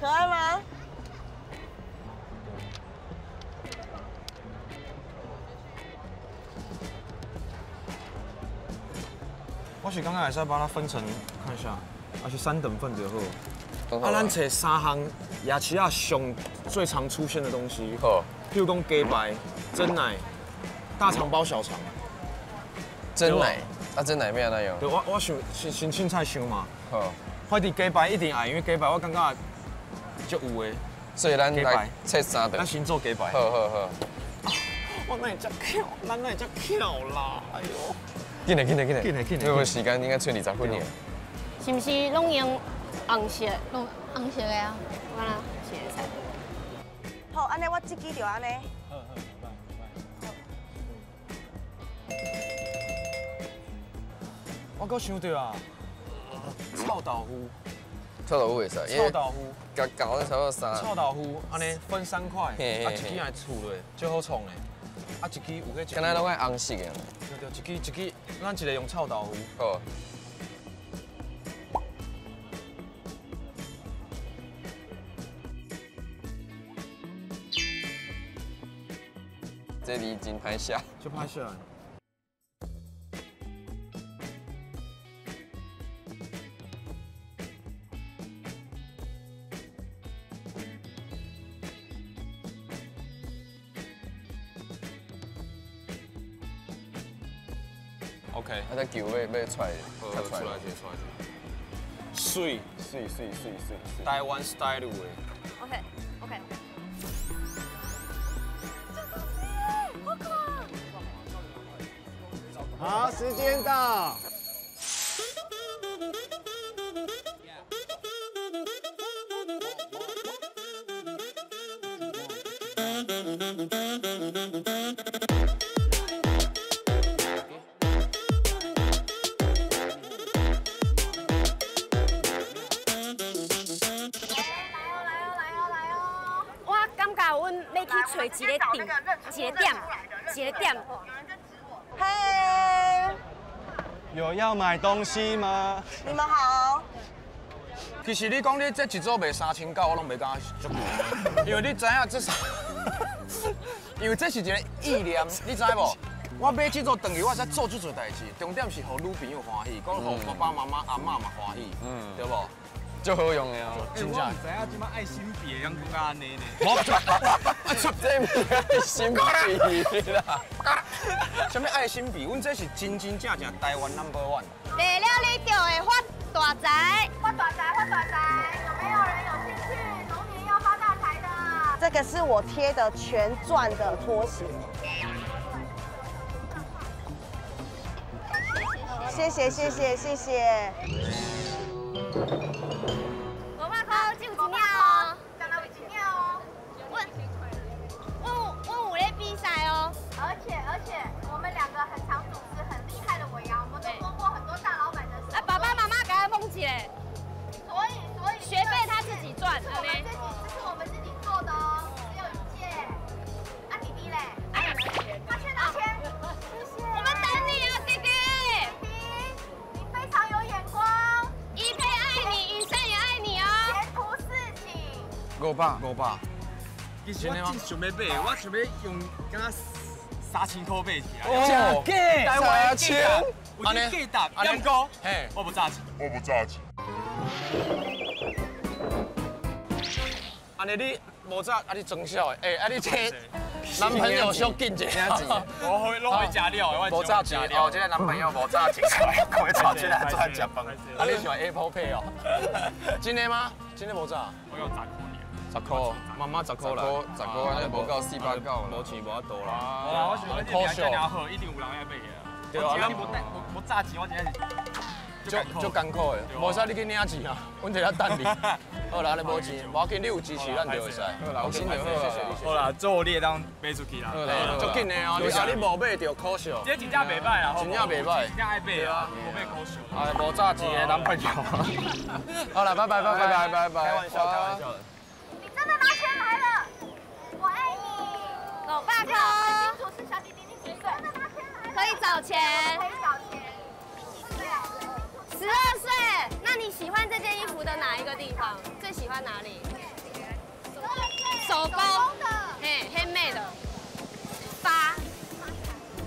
可爱吗？我是感觉会使把它分成，看一下，还是3等份就好。啊，咱揣3项夜市仔上最常出现的东西，好，譬如讲鸡排、珍奶、大肠包小肠。珍奶，啊，珍奶欲按怎用？对，我想先凊彩想嘛。好。反正鸡排一定爱，因为鸡排我感觉足有的。所以咱来切3顿。咱先做鸡排。好好好。我哪会遮巧？咱哪会遮巧啦？哎呦！紧来紧来紧来紧来紧来！因为时间应该剩20分尔。是毋是拢用红色？拢红色的啊。我啦，是会使。好，按呢我这支就按呢。我阁想著啊，臭豆腐。臭豆腐会使，臭豆腐，共搞差不多三。臭豆腐按呢分三块，啊一支按厝落，足好创的。啊一支有彼。敢若拢爱红色的。对对，一支一支，咱一个用臭豆腐。好。这字真歹写。足歹写。OK，啊，这球欲出来，出来出来。媠媠媠媠媠，台湾 style 的。 OK OK。好，时间到。找一个点，一个点，一个点。嘿，有要买东西吗？你们好。其实你讲你这一组卖3900，我拢袂感觉足贵，因为你知影这三，因为这是一个意念，你知无？我买这组转去，我才做这济代志，重点是予女朋友欢喜，讲予爸爸妈妈、阿嬷嘛欢喜，对无？足好用的哦，真正。我唔知影这摆爱心笔会用讲到按呢呢。我出这毋是爱心笔啦。啥物爱心笔？阮这是真真正正台湾 number one。卖了你就会发大财，发大财，发大财！有没有人有兴趣？龙年要发大财的。这个是我贴的全钻的拖鞋。谢谢谢谢谢谢。 500块只有一领哦，敢若有一领哦。阮有咧比赛哦，而且我们两个很常主持很厉害的尾牙，我们都摸过很多大老板的手。啊，爸爸妈妈给他蒙起来。所以学费他自己赚，这是我们自己做的哦，只有一件。啊，弟弟嘞，哎，他去拿钱，谢谢。我们等你啊，弟弟。弟弟，你非常有眼光。一佩爱你，雨珊也爱你哦。前途似锦。 500。其实我真想欲买，我想欲用敢若3000块买起来。哦，假，台湾钱，有这价值，两个，嘿，我无诈钱，我无诈钱。按呢你无诈，啊你装痟的，欸，啊你这男朋友小紧者，我会拢会食了的，我无诈钱哦，这个男朋友无诈钱，开炒起来做食饭。啊，你喜欢 Apple Pay 哦？真的吗？真的无诈？我有10块。 10块，妈妈10块啦，10块，安尼无够490无钱无法度啦。我想讲这名遮好，一定有人爱买的。对啊，咱无带无诈钱，我真正是足艰苦的。无使你去领钱啊，阮伫遐等你。好啦，按呢无钱，无要紧，你有支持咱就会使。好啦，有心就好。谢谢你。好啦，做你会当买出去啦。足紧的哦，你啊你无买就可惜。这真正袂歹啦，真正袂歹，真正爱买啊，无买可惜。哎，无诈钱的男朋友。好啦，拜拜拜拜拜拜拜。开玩笑，开玩笑的。真的拿钱来了，我爱你。 500块。清楚是小弟弟，你几岁？可以找钱。可以找钱。你几岁啊？12岁。那你喜欢这件衣服的哪一个地方？最喜欢哪里？手工的，嘿，handmade 的。8，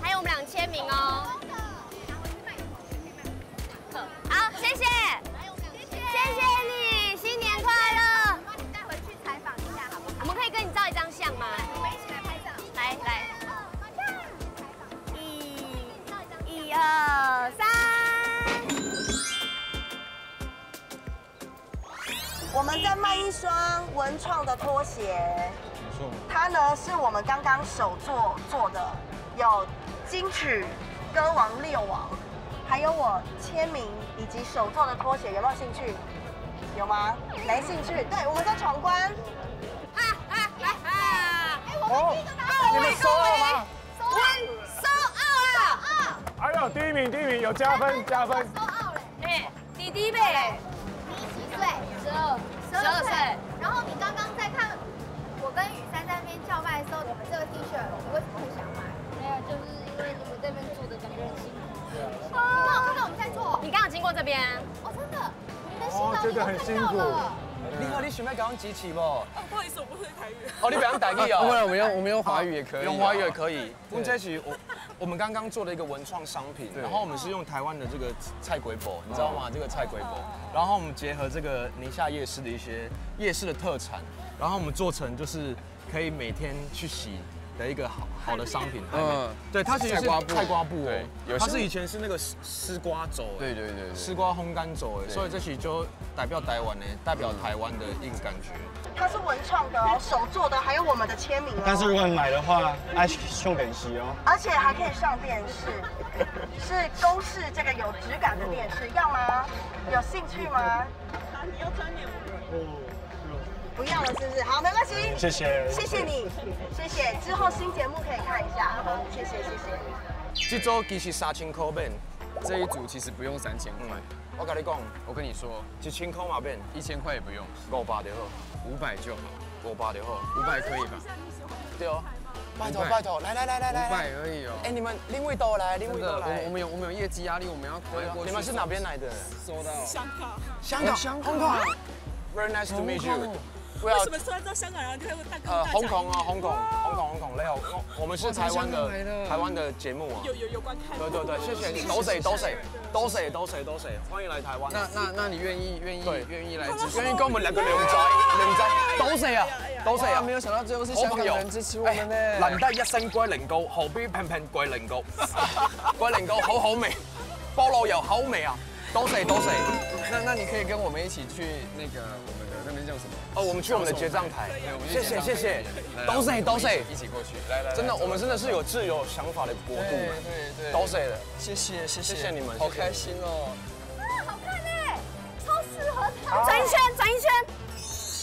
还有我们俩签名哦。好，谢谢。谢谢你，新年快乐。我们可以跟你照一张相吗？我们一起来拍照。来来，一、2、3。我们在卖一双文创的拖鞋，它呢是我们刚刚手做做的，有金曲歌王六王，还有我签名以及手做的拖鞋，有没有兴趣？有吗？没兴趣。对，我们在闯关。哎，我们第一个拿到，你们收到吗？收奥了！哎呦，第一名，第一名有加分，加分。收奥嘞！哎，弟弟呗。你几岁？12，12岁。然后你刚刚在看我跟雨珊在那边叫卖的时候，我们这个 T 恤，你为什么会想买？没有，就是因为你们这边做的感觉很辛苦。你刚好看到我们在做，你刚好经过这边。哦，真的，你的辛劳你都看到了。你好，你想要共阮支持无？哦，不好意思，我不会台语。哦，你不晓台语哦？不然我们用华语也可以。用华语也可以。我们这是我们刚刚做的一个文创商品，然后我们是用台湾的这个菜龟箔，你知道吗？这个菜龟箔，然后我们结合这个宁夏夜市的一些夜市的特产，然后我们做成就是可以每天去洗的一个好好的商品。嗯，对，它其实是菜瓜布哦，它是以前是那个丝瓜轴，对对对，丝瓜烘干轴，哎，所以这期就代表台湾呢，代表台湾的一个感觉。它是文创的哦，手做的，还有我们的签名哦。但是如果你买的话，爱上电视哦。而且还可以上电视，是公视这个有质感的电视，要吗？有兴趣吗？你要穿点我。不要了，是不是？好，没关系。谢谢，谢谢你，谢谢。之后新节目可以看一下，谢谢谢谢。这组其实3000块免，这一组其实不用3000块。我跟你讲，我跟你说，1000块嘛免，1000块也不用，500就好，500就好，500就好，500可以吧？对哦，拜托拜托，来来来来来，500而已哦。哎，你们另位都来，另位都来。我们有业绩压力，我们要快过去。你们是哪边来的？收到。香港。香港。香港。Very nice to meet you。为什么说到香港人就会大哥？香港啊，香港，香港，香港，你好，我们是台湾的台湾的节目啊。有观看。对对对，谢谢你，多谢多谢多谢多谢多谢，欢迎来台湾。那你愿意来支持？愿意跟我们两个靓仔靓仔，多谢啊，多谢啊！没有想到最后是香港人支持我们呢。难得一身龟苓膏，何必偏偏龟苓膏？龟苓膏好好味，菠萝油好味啊！多谢多谢。那你可以跟我们一起去那个我们的那边叫什么？哦，我们去我们的结账台。谢谢谢谢，多谢多谢，一起过去。来来，真的，我们真的是有自由想法的国度。对对对，多谢了，谢谢谢谢谢你们，好开心哦。啊，好看哎，超适合他。转一圈，转一圈，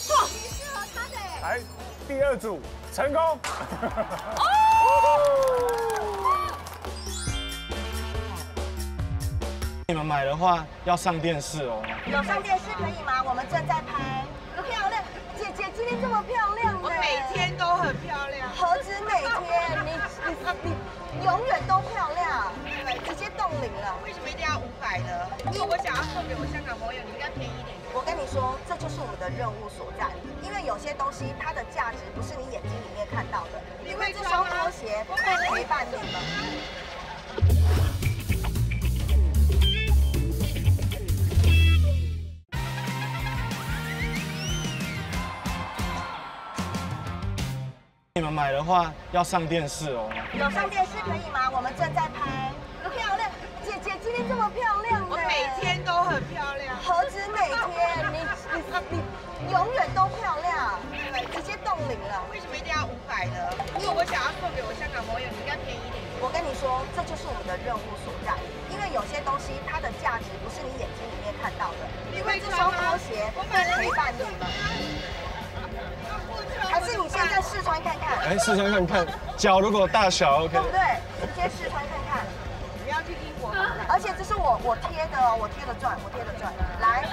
哇，适合他的。来，第二组成功。哦。你们买的话要上电视哦。有上电视可以吗？我们正在拍。漂亮，姐姐今天这么漂亮，我每天都很漂亮。何止每天，你永远都漂亮，对，直接冻龄了。为什么一定要500呢？因为我想要送给我香港朋友，你应该便宜一点。我跟你说，这就是我们的任务所在。因为有些东西它的价值不是你眼睛里面看到的，因为这双拖鞋会陪伴你们。你们买的话要上电视哦。有上电视可以吗？我们正在拍。漂亮，姐姐今天这么漂亮，我每天都很漂亮。何止每天，你永远都漂亮，对，直接冻龄了。为什么一定要500呢？因为我想要送给我香港朋友，你应该便宜一点。我跟你说，这就是我们的任务所在。因为有些东西它的价值不是你眼睛里面看到的，因为这双拖鞋会陪伴你们。还是你现在试穿看看？哎，试穿看看，脚如果大小 OK，对不对？直接试穿看看。你要去英国，而且这是我贴的哦，我贴的钻，我贴的钻。来，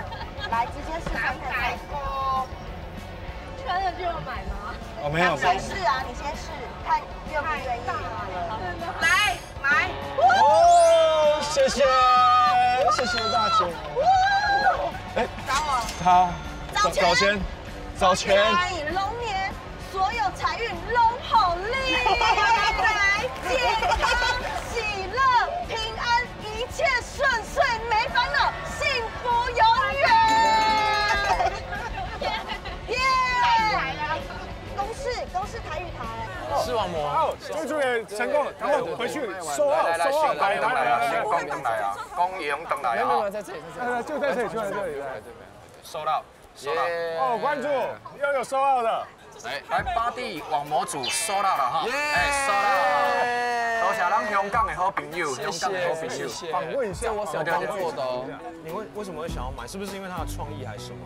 来，直接试穿看看。穿了就要买吗？哦，没有。先试啊，你先试，看愿不愿意。来买。哦，谢谢，谢谢大姐。哎，找我。好，找钱，找钱。龙年所有财运龙好利，来健康、喜乐、平安，一切顺遂，没烦恼，幸福永远。耶！公视台语台。视网膜，这组也成功了，赶快回去收啊收啊，来来来，光明来啊，光荣回来啊！没有，在这里，在这里，就在这里，就在这里，收到。收到。哦，关注又有收到的。来来，巴蒂网模组收到了哈，哎，收到。多谢咱香港的好朋友，香港的好朋友。访问一下，我手工做的哦。你为什么会想要买？是不是因为他的创意还是什么？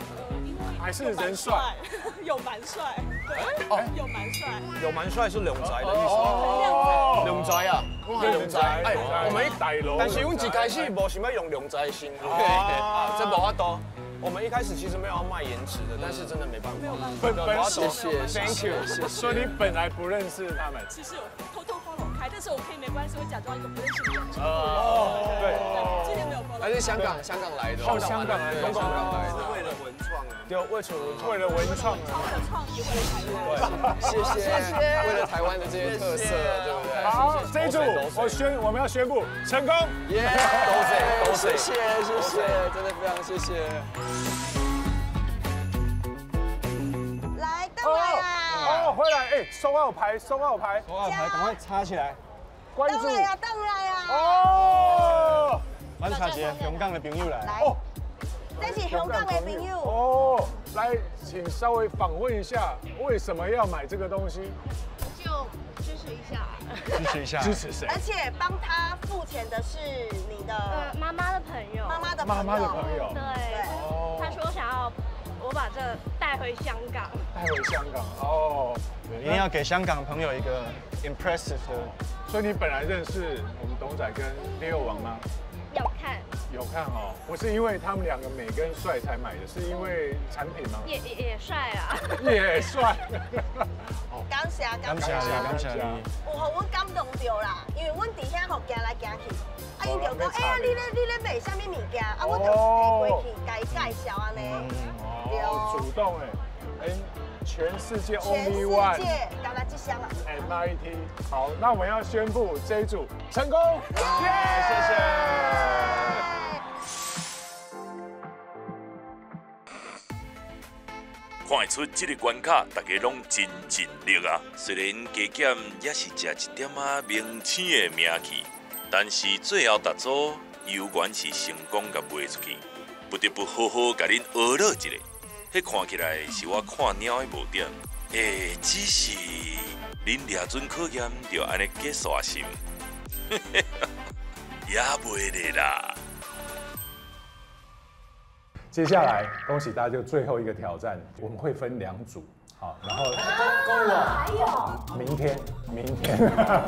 还是人帅？有蛮帅，对，哦，有蛮帅。有蛮帅是两宅的意思。哦，两宅啊，两宅。哎，我们一，但是阮一开始无想要用两宅形容，啊，这无法度。我们一开始其实没有要卖颜值的，但是真的没办法。本本谢谢，Thank you，谢谢。所以你本来不认识他们？其实我偷偷 follow 开，但是我可以没关系，我假装一个不认识的人。哦，对，今天没有 follow。还是香港，香港来的。哦，香港来的，香港来的。是为了文创，对，为了文创，为了文创，的创意，为了台湾。谢谢，谢谢，为了台湾的这些特色，对不对？好，这一组我们要宣布成功。耶，都是，谢谢，谢谢，真的非常谢谢。来，回来哦，回来，哎，收号牌，收号牌，收号牌，赶快插起来，关注，回来啊，回来啊！哦，咱插一个香港的朋友来，哦，这是香港的朋友哦，来，请稍微访问一下，为什么要买这个东西？就支持一下，支持一下，支持谁？而且帮他付钱的是你的妈妈的朋友，妈妈的朋友，妈妈的朋友，对，他说想要我把这带回香港，带回香港哦，一定要给香港朋友一个 impressive 的。所以你本来认识我们董仔跟六王吗？有看，有看哦，不是因为他们两个美跟帅才买的，是因为产品吗？也帅啊，也帅。感谢感谢感谢你，有予阮感动到啦，因为阮伫遐吼行来行去，啊，伊就讲，哎呀，你咧卖啥物物件？啊，我就提过去，共伊介绍按呢。哦，主动哎，哎，全世界 only one，全世界，干焦这箱啊。 MIT，好，那我们要宣布这一组成功，谢谢。看会出这个关卡，大家拢真尽力啊。虽然加减也是食一点仔明星的名气，但是最后达组犹原是成功共卖出去，不得不好好共恁学乐一下。彼看起来是我看猫的无点，欸，只是恁掠准考验就按呢结束是毋？也袂咧啦。接下来，恭喜大家，就最后一个挑战，我们会分两组，好，然后还有明天，明天，差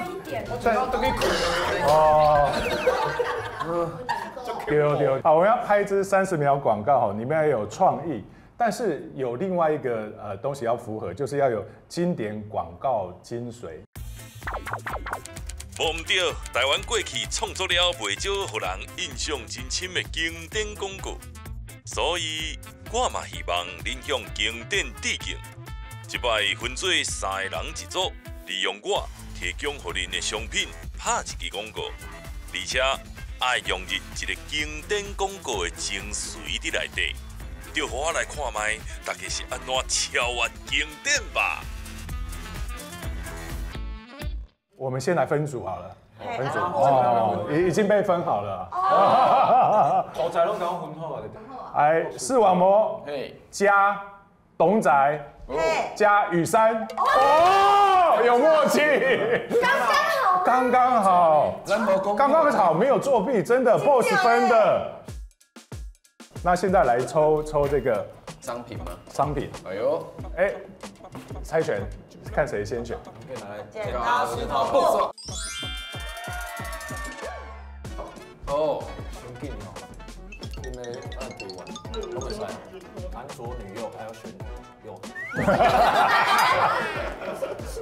一点，我最后都去困哦，对对，好，我们要拍一支30秒广告，哈，你们要有创意，但是有另外一个东西要符合，就是要有经典广告精髓。无毋对，台湾过去创作了袂少予人印象真深的经典广告，所以我嘛希望恁向经典致敬。这摆分做3个人一组，利用我提供予恁的商品拍一支广告，而且爱融入一个经典广告的精髓伫内底，就予我来看觅，大家是按怎超越经典吧。我们先来分组好了，分组哦，已经被分好了。董仔拢讲分好啊，哎，视网膜加董仔加雨山，哦，有默契，刚刚好，刚刚好，刚刚好，没有作弊，真的，boss 分的。那现在来抽抽这个商品吗？商品，哎呦，哎，猜拳。看谁先选。剪刀石头布。哦，先紧哦，因为爱对完，拢会使。男左女右，还要选右。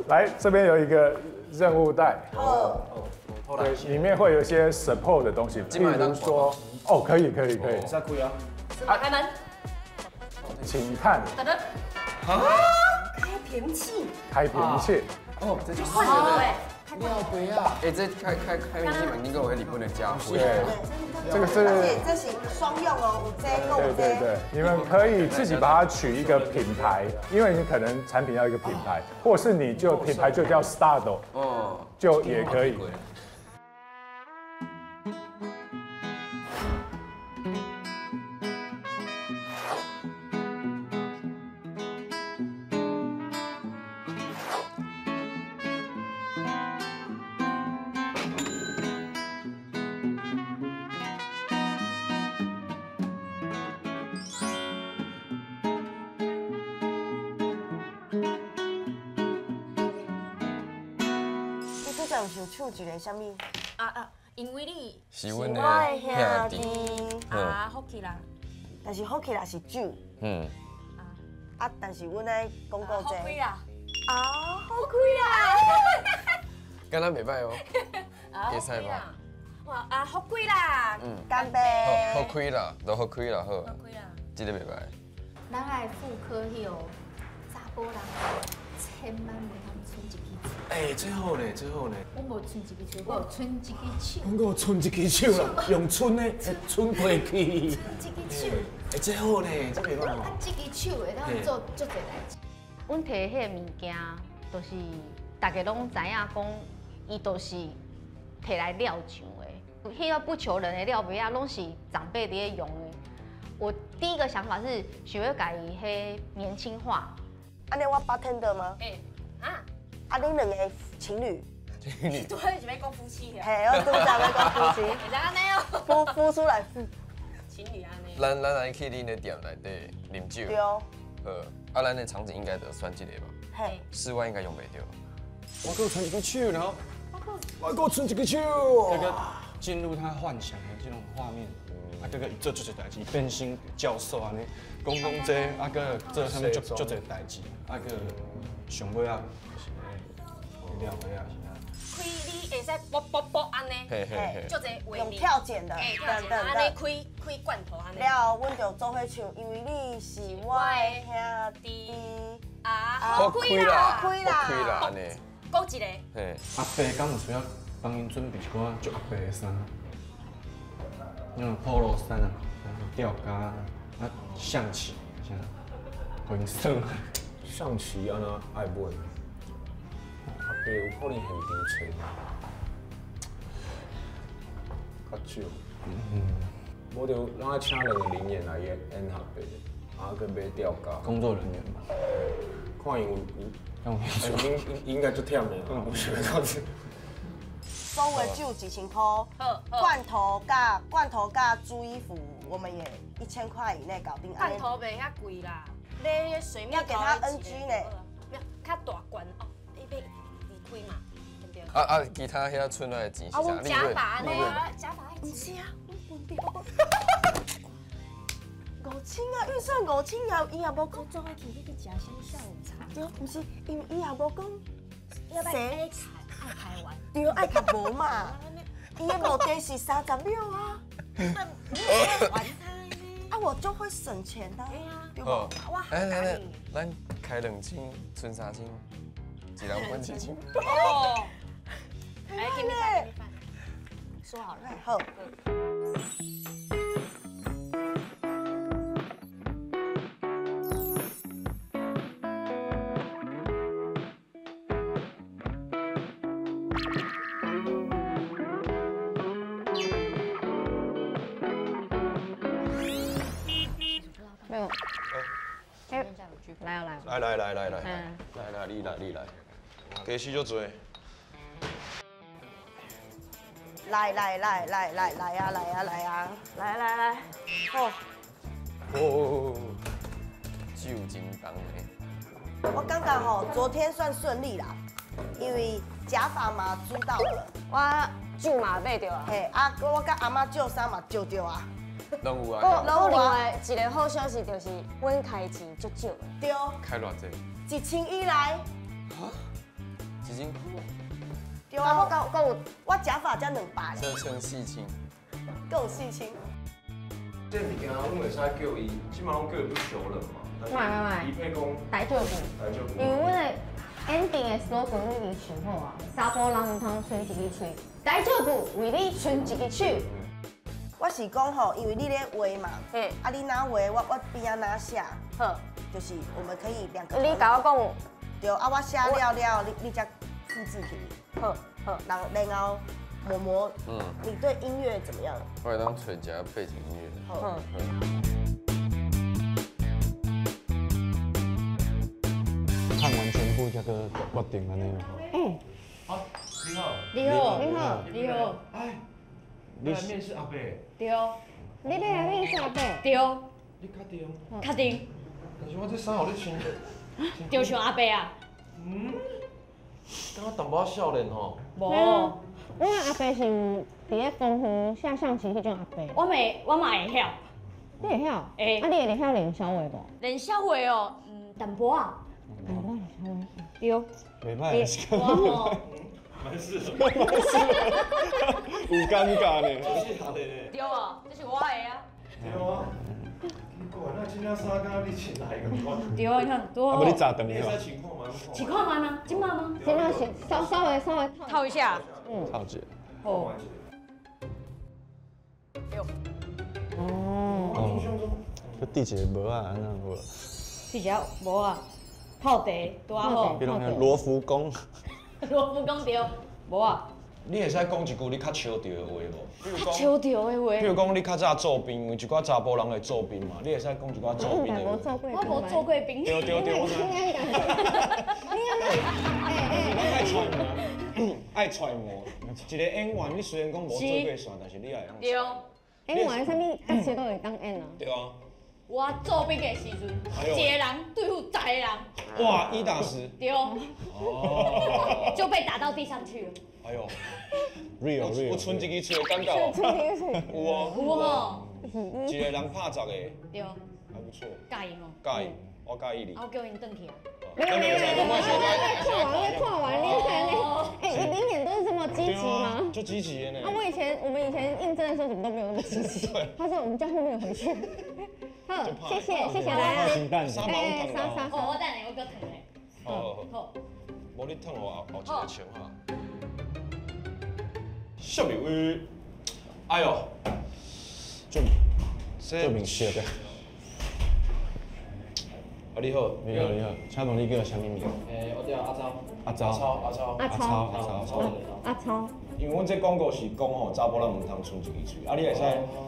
来，这边有一个任务袋。哦。对，里面会有一些 support 的东西，譬如说，哦，可以可以可以。在开啊。开门。请看。等等。啊。开瓶器，开瓶器，哦，这就是对，尿杯啊！哎，这开瓶器嘛，应该有日本的家伙。对，这个是，而且这是双用哦，有这个有这。对对对，你们可以自己把它取一个品牌，因为你可能产品要一个品牌，或是你就品牌就叫 Stardo，哦，就也可以。才有想唱一个啥物？啊啊，因为你是阮的兄弟。啊，福气啦。但是福气啦是酒。嗯。啊，但是阮爱广告这。福气啦。啊，好开啦！敢若袂歹哦，会使吧？哇啊，福贵啦！嗯，干杯！好开啦，都好开啦，好。好开啦。这个袂歹。咱爱妇科迄个查甫人，千万袂通伸一支喙。哎，这好呢，这好呢。我无伸一支喙，我有伸一支手。我有伸一支手啦，用伸的，伸过去。伸一支手。哎，这好呢，这袂歹哦。啊，这支手会当做足济代志。阮提彼个物件，就是大家拢知影讲，伊就是提来撂场的。彼个不求人的料杯仔，拢是长辈伫咧用的。我第一个想法是想欲共伊彼年轻化。按呢我 bartender 吗？欸啊！啊，恁两个情侣？情侣。对，是欲讲夫妻。嘿，我拄才欲讲夫妻。会使按呢哦。孵孵出来。情侣按呢。咱来去恁的店内底啉酒。对。啊，咱的场景应该就选这个吧。嘿。室外应该用袂著。我阁剩一支手，然后我阁剩一支手。这个进入他幻想的这种画面，啊，阁伊做足济代志，变身教授按呢，讲讲这，啊，阁做啥物足足济代志，啊，阁上尾仔是咧了尾仔是啥？开你会使啵啵啵按呢，足济画面。用跳剪的，等等按呢开开罐头按呢。了后，阮就做伙唱，因为你是我的兄弟。啊，好开啦，好开啦，开啦，按呢。讲一个。嘿。阿伯敢有需要帮𪜶准备一寡足阿伯的衫？那种 polo 衫啊，吊嘎啊，象棋啥，予𪜶耍。象棋按怎爱买？阿伯有可能现场揣，较少。无就咱爱请两个临演来演演阿伯，啊，阁买吊嘎。工作人员嘛。看伊有有，应应该足忝的，我想讲这。所有的酒1000块，罐头佮罐头佮租衣服，我们也1000块以内搞定。罐头袂遐贵啦，买彼水蜜要给他 NG 呢，没有较大罐哦，你欲离开嘛，对不对？啊啊，其他遐剩来的钱是啥？啊，假发呢？假发毋是啊，阮分掉。5000啊，预算5000也伊也无讲。做伙去去食啥下午茶？对，毋是，因为伊也无讲。谁？爱开完。对，爱较无嘛。伊的目的是30秒啊。啊，我就会省钱的。对无？来来来，咱开2000，剩3000，一人分1000。哦。来，给你饭，说好了。好。没有。哎，来哦来。来来来来来，来来你来你来，家私足济。来来来来来来啊来啊来啊！来来来，好。哦，酒真重的。我感觉吼，昨天算顺利啦，因为假发嘛租到了，我酒嘛买著啊。嘿，啊，我佮阿嬷借衫嘛借著啊。拢有啊。阁另外一个好消息就是，阮开钱足少的。对。开偌济？1000以内。哈？1000块？对啊，我阁有，我假发才200。这剩4000。阁有4000。这物件阮会使叫伊，这马拢叫伊不求人嘛。买买买。伊配讲。大少妇。大少妇。因为阮的 ending 的 slogan 阮已经想好啊，查埔人毋通伸一支喙，大少妇为你伸一支手。我是讲吼，因为你咧画嘛，啊你哪画，我边仔哪写，好，就是我们可以两个。你共我讲。对，啊我写了了，你才复制起。好，好，然后嬷嬷，你对音乐怎么样？我会当找一下背景音乐。好。看完全部才阁决定按呢。嗯。好，你好。你好，你好，你好。哎，你来面试阿伯？对。你欲来面试阿伯？对。你确定？确定。但是我这衫予你穿，就像阿伯啊。嗯。敢若淡薄仔少年吼。无，阮阿伯是伫咧公园下象棋彼种阿伯。我嘛我嘛会晓。你会晓？会。啊，你会晓练痟话无？练痟话哦，淡薄仔。淡薄仔练痟话。对。袂歹。我吼。没事，没事，有尴尬呢。对啊，这是我的啊。对啊。奇怪，那今天衫敢你穿来仝款？对啊，你看多。啊，无你早转去你会使穿看觅？试看觅吗？这摆吗？这摆是稍稍微稍微套一下。套一下。好。哦。这戴一个帽仔，按怎有无？戴一个帽仔，泡茶拄仔好。彼种罗浮宫。罗浮宫对，无啊。你会使讲一句你较笑著的话无？较笑著的话。譬如讲，你较早做兵，因为一寡查埔人会做兵嘛，你会使讲一寡做兵的话。我无做过兵。对对对，我知。你爱揣摩，爱揣摩。一个演员，你虽然讲无做过线，但是你也会对。演员啥物角色都会当演啊。对啊。我做兵的时阵，一个人对付十个人。哇，1打10。对。哦。就被打到地上去了。哎呦，real real，有剩一支喙的感觉。剩一支喙。有哦。有哦。一个人拍10个。对。还不错。佮意无？佮意，我佮意你。啊，我叫𪜶转去啊。没有没有没有，看完看完，你看你，哎，你脸都是这么积极吗？就积极的呢。啊，我们以前应征的时候怎么都没有那么积极。他说我们叫后面回去。好，谢谢谢谢来啊。哎，沙沙哦，我等下我阁烫咧。好。好。无你烫我后一个穿哈。小刘，哎呦，这明显的。啊，你好，你好，你好，请问你叫啥物名？我叫阿超。阿超，阿超，阿超，阿超，阿超，阿超。因为阮这广告是讲吼，查埔人毋通賰一支喙，啊，你会使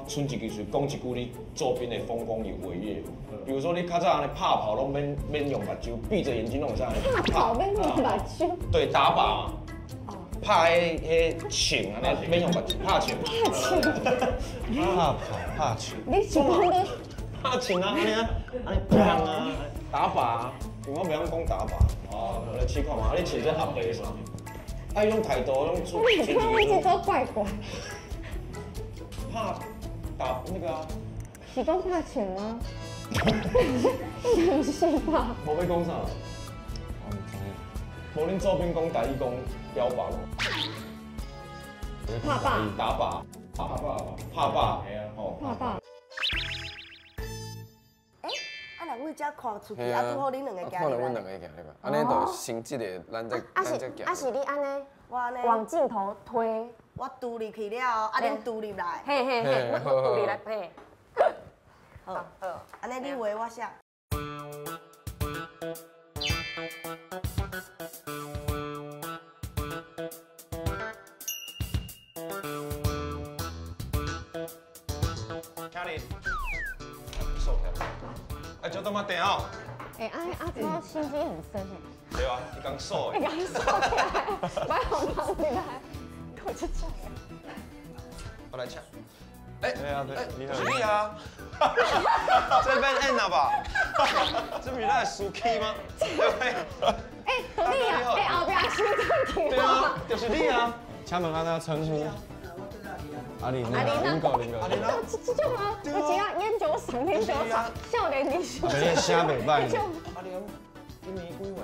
賰一支喙，讲一句你做兵的丰功伟业。比如说你较早按呢拍炮拢免免用目睭，闭着眼睛拢会使按呢拍炮免用目睭。对，打靶嘛。拍彼彼枪按呢免用目睭，拍枪。拍枪。拍炮拍枪。你是讲你？拍枪啊，按呢按呢砰啊，打靶啊，因为我袂晓讲打靶。哦，来试看觅，啊，你穿这合白衫。啊，彼种态度，拢出。我看一直都怪怪。拍打那个啊？是讲拍枪吗？应该不是吧？无欲讲啥？我毋知。无恁做兵讲台语讲标靶。拍靶。打靶。拍靶。拍靶。哦。拍靶。啊，若为遮看出去，啊，拄好恁两个行看到阮两个行入来，按呢就先这个，咱再咱再行。啊是你按呢，我按呢往镜头推。我拄入去了后，啊，恁拄入来。嘿嘿嘿，我拄入来嘿。好，好，按呢你画我写。请你收起来。哎，就这么定哦。哎，阿阿超心机很深哎。对啊，伊刚锁的。伊刚锁起来，我好忙起来，我就这样。我来抢。哎，对啊，对，是你啊。这边演了吧？这不是咱的司机吗？对不对？哎，你啊，哎，后壁收转去。对啊，就是你啊。请问按怎称呼？阿玲，阿玲，林哥，林哥，阿玲，这种啊，我只要烟酒嗓，烟酒嗓，少年的时。你声袂歹。阿玲，今年几岁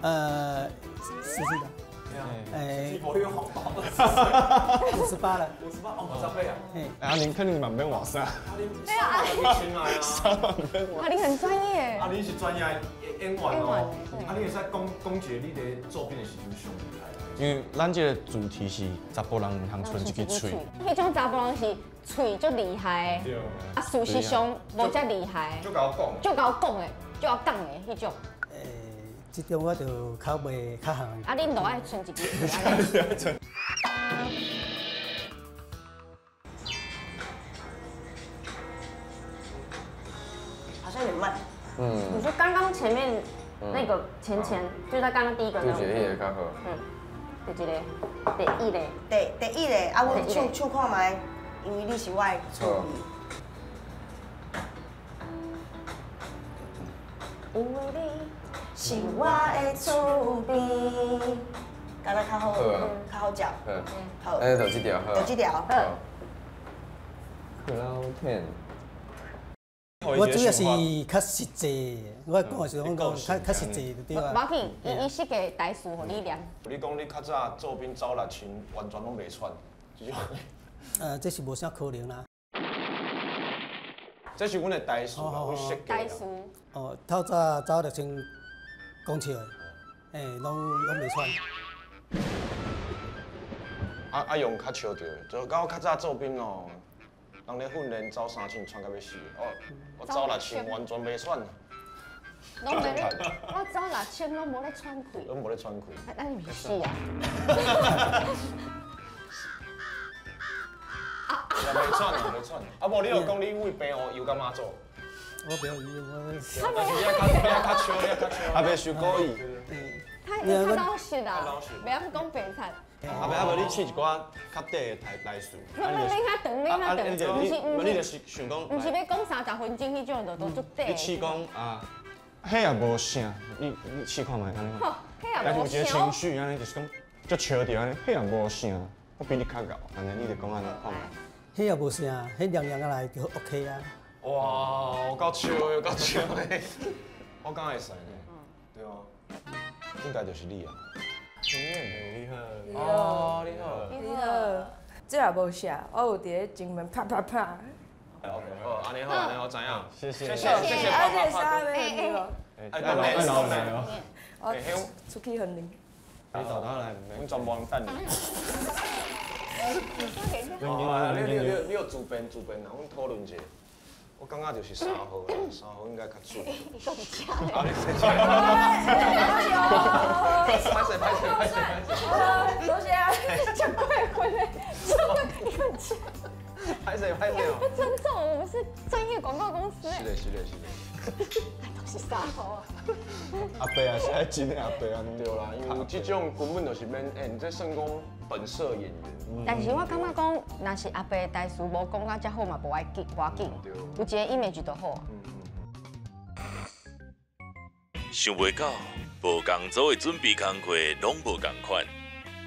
？40的。哎，我有红包。58了。58哦，58岁啊。阿玲肯定嘛免换衫。对啊，阿玲。衫嘛免换。阿玲很专业。阿玲是专业演员哦。啊，你会使讲讲一个你伫做兵的时阵上厉害。因为咱这个主题是查埔人毋通賰一支喙。彼种查埔人是喙足厉害的，啊，事实上无遮厉害。足𠢕讲。足𠢕讲的，足𠢕讲的彼种。这种我就较袂较行。啊，恁都爱賰一支喙。好像有点慢。嗯。你说刚刚前面那个前前，就在刚刚第一个。对，这个较好。嗯。第一个，第一个，第一个，啊，阮唱唱看觅，因为你是我的助理。因为你是我的厝边。敢若较好，较好食。好，哎，就这条，就这条。 Cloud Ten。我主要是较实际，我讲的是讲较实际就对啊。无要紧，伊设计台词予你念。你讲你较早做兵走6000，完全拢袂喘，这种。这是无啥可能啦。这是阮的台词，阮设计。台词。哦，透早走6000公尺，哎，拢袂喘。啊用较笑著，就甲我较早做兵哦，人咧训练走3000喘到欲死，我走6000完全袂喘。拢袂咧，我走6000拢无咧喘气。拢无咧喘气。啊，你咪死啊！袂喘啊，袂喘。啊，无你又讲你为病哦，游到妈祖。我不要游，我。但是你较笑，你较笑。阿伯受故意。他较老实啊，袂晓讲白贼。阿伯阿伯，你试一寡较短的台词。你较长，你较长，毋是毋是，你就是想讲，毋是欲讲30分钟彼种，就都足短。你试讲啊，彼也无啥，你试看觅按呢。彼也无啥。有一个情绪按呢，就是讲足笑著按呢，彼也无啥，我比你较𠢕，按呢你就讲按呢看觅。彼也无啥，彼凉凉仔来就 OK 啊。哇，有够笑的，有够笑的，我敢会使呢？对啊，应该就是你啊。你好，哦，你好，你好，这也无啥，我有伫咧前面拍拍拍。 OK，好，按呢好，按呢我知影。谢谢，谢谢，谢谢。啊，这个衫欲予你无？哎，来来来哦。我出去予你。你豆豆来，阮全部人等你。你有自编自编啊，阮讨论一下。我感觉就是3号啦，3号应该较准。你讲吃。啊，你食。歹势歹势歹势歹势。多谢啊，吃过分嘞，你讲吃。歹势歹势哦。不尊重，我们是专业广告公司。是的，是的，是的。都是3号啊。阿伯啊，是爱真的阿伯啊，对啦，因为这种根本就是免演，这算讲本色演员。但是我感觉讲，若是阿伯的台词无讲到遮好嘛，无爱紧，无要紧，有一个 image 就好。想袂到，无仝组的准备工课拢无仝款，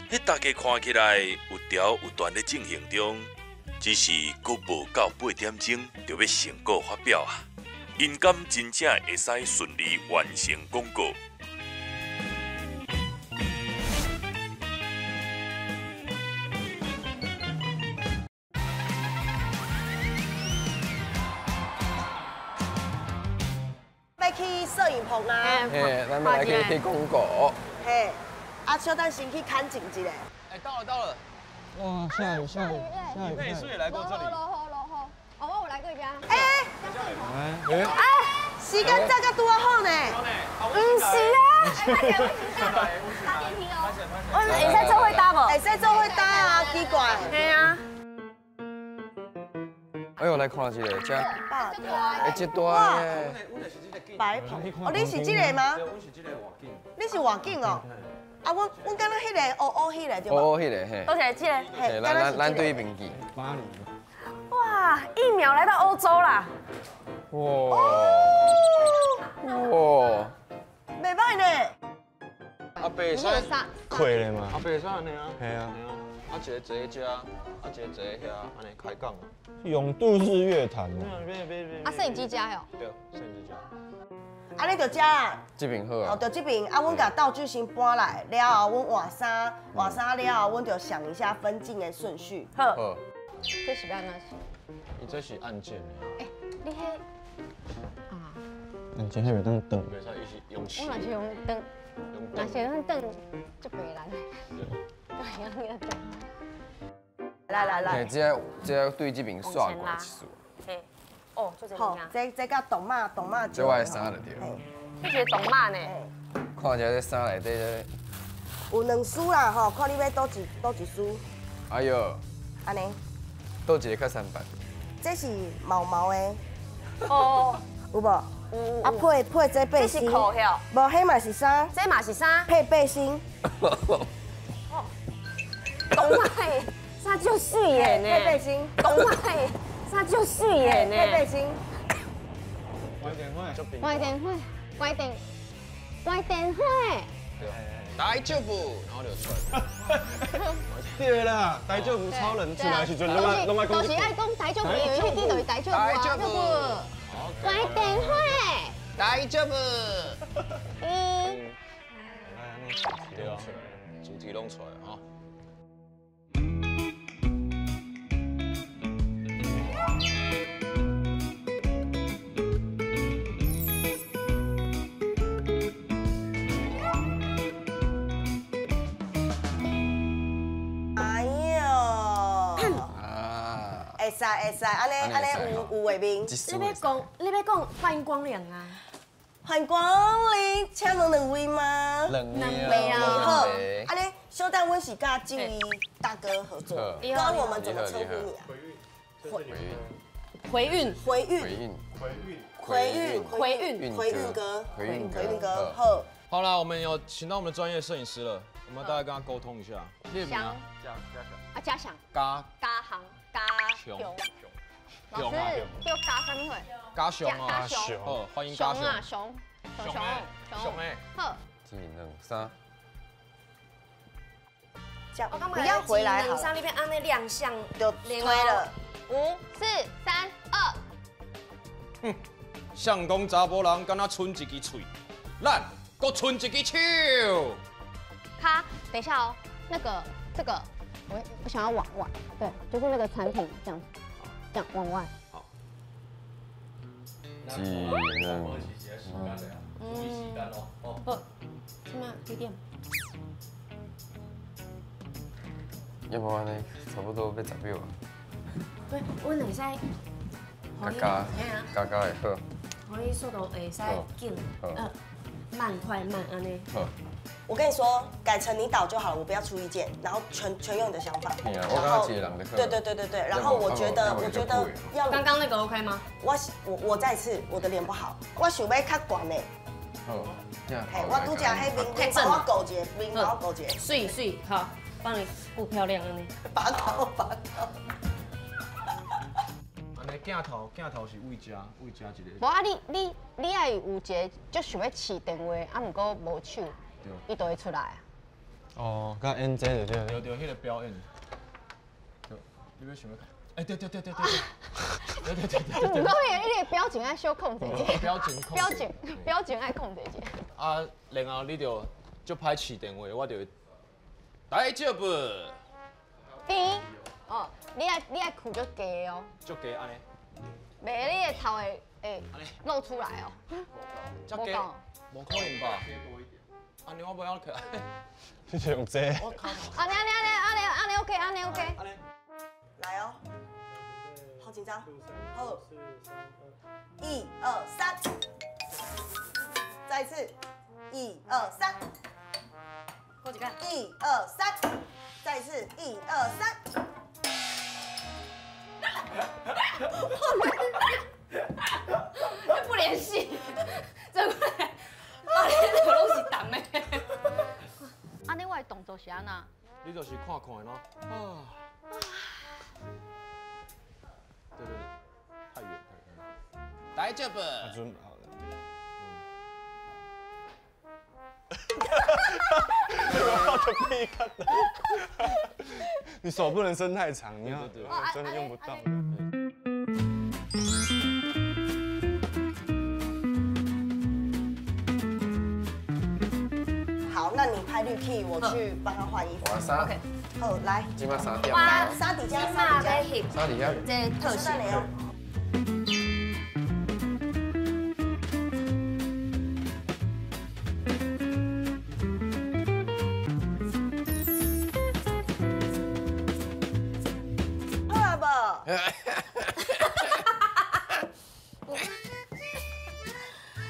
彼大家看起来有条有段咧进行中，只是阁无到8点钟就欲成果发表啊！𪜶敢真正会使顺利完成广告？欲去摄影棚啊！嘿，咱们来去翕广告。嘿，啊，小等先去勘景一下。哎，到了到了。哇，下雨下雨下雨！那你是也来过这里？落雨落雨，哦，我有来过遮。哎哎，时间早到拄仔好呢。毋是啊，搭电梯哦。我会使做伙搭无？会使做伙搭啊，奇怪。嘿啊。哎呦，来看一下，这，哎，这大耶。白袍，哦，你是这个吗？你是外景哦。啊，阮敢若彼个乌乌彼个对无？乌乌彼个嘿。多谢这个。嘿，咱对彼边去。巴黎。哇，一秒来到欧洲啦！哇！哇！袂歹呢。阿伯使开咧嘛？阿伯使按呢啊？系啊。啊，一个坐遮，啊，一个坐遐，按呢开讲。永渡日月潭。啊，摄影机遮哟。对，摄影机遮。按呢就遮啦。这边好啊。哦，就这边啊，阮共道具先搬来，了后阮换衫，换衫了后，阮就想一下分镜的顺序。好。这是欲按怎设？伊这是按键的。欸，你彼啊？按键彼袂当转。袂使，伊是用。我若是用转，若是用转，足袂难。对，用个转。来来来。这对这边刷过一次。嘿。哦，做这好，这佮动马动马。这我的衫就对了。这是动马呢。看一下这衫内底这。有两束啦吼，看你欲佗一束。哎呦。按呢。佗一个较三版。这是毛毛的。哦。有无？有。啊配配这背心。这是裤哟。无，彼嘛是衫。这嘛是衫。配背心。哦。动马的衫足媠的呢。配背心。动马的衫足媠的呢。配背心。关电话。关电话，关电，关电话。对。大丈夫，然后就出来。对啦，大丈夫超人出来的时阵，拢爱讲。就是爱讲大丈夫，因为彼支就是大丈夫啊。挂电话。大丈夫。嗯。对啊，主题拢出来啊。哎呦！会使会使，按呢按呢有画面。你欲讲欢迎光临啊！欢迎光临，请问两位吗？两位啊。好，按呢，小等阮是佮这位大哥合作，刚刚我们怎么称呼你啊？回运，回运，回运，回运，回运，回运哥，回运回运哥，好。好啦，我们有请到我们的专业摄影师了，我们大概跟他沟通一下。祥，啊，嘉祥，嘉，嘉航，嘉雄，老师叫嘉啥物货？嘉雄啊，嘉雄，好，欢迎嘉雄。啊，雄，雄雄雄哎，好。一、两、三。不要回来，两三那边按呢亮相就推了。5、4、3、2。哼，相公查甫人敢若伸一支喙，咱阁伸一支手。卡，等一下哦，那个这个，我想要往外，对，就是那个产品这样，这样往外。好。一、两、三。嗯。好，这马几点？要无按呢，差不多欲10秒啊。对，阮会使。加加加会好。予你速度会使紧，慢快慢按呢。好。我跟你说，改成你导就好了，我不要出意见，然后全用你的想法。我感觉一个人就好。对对对对对，然后我觉得要。刚刚那个 OK 吗？我再一次，我的脸不好，我想欲较悬的。好。嘿，我拄则彼面帮我顾一下，面帮我顾一下。水水好，帮你顾漂亮按呢。拔头拔头。镜头是位遮，位遮一个。无啊，你爱有一个足想欲试电话，啊，毋过无手，伊就会出来啊。哦，佮演这就对。对对，彼个表演。对，你欲想欲看？哎，对对对对对对对对对对。毋过你的表情爱小控制一下。表情控。表情爱控制一下。啊，然后你就足歹试电话，我就大丈夫。甜。哦，你爱哭足低哦。足低按呢。袂，你的头会露出来哦。遮低，无可能吧？按呢我无晓起来。你是用这？按呢按呢按呢按呢 OK，按呢 OK。来哦，好紧张。好，1、2、3，再一次，1、2、3，过几个？1、2、3，再一次，1、2、3。不联系，这过来，我这个拢是淡的。按呢我的动作是按怎？你就是看看咯。啊。对对对，太远太远。大丈夫。准备好了。我的屁股。你手不能伸太长，你要真的用不到。好，那你拍绿 key，我去帮他换衣服。换衫。好，来。这马3点。衫底下，衫底下。衫底下。这特写。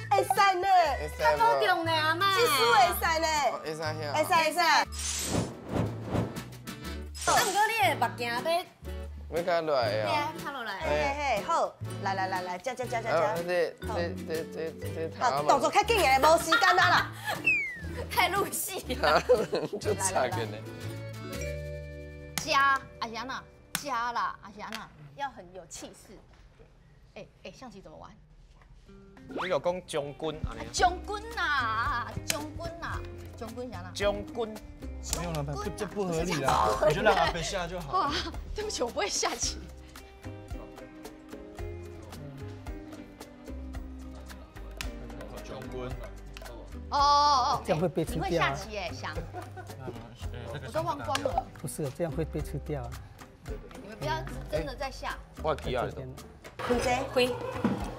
会使呢，较保重呢，阿嬷。这输会使呢，会使会使会使。啊，毋过你的目镜欲，欲卡落来啊？卡落来。嘿嘿，好，来来来来，加加加加加。这。好，动作较紧的，无时间啊啦。太入戏了。就差个呢。加，阿是按怎？加啦，阿是按怎？要很有气势。哎哎，象棋怎么玩？你就讲将军按呢。将军呐，将军呐，将军啥啦？将军。没有了，不，这不合理啦，你就让阿伯下就好。哇，对不起，我不会下棋。将军。哦哦哦，这样会被吃你会掉啊下棋哎，翔，我都忘光了。不是，这样会被吃掉啊。你们不要真的在下。我记啊，开这开，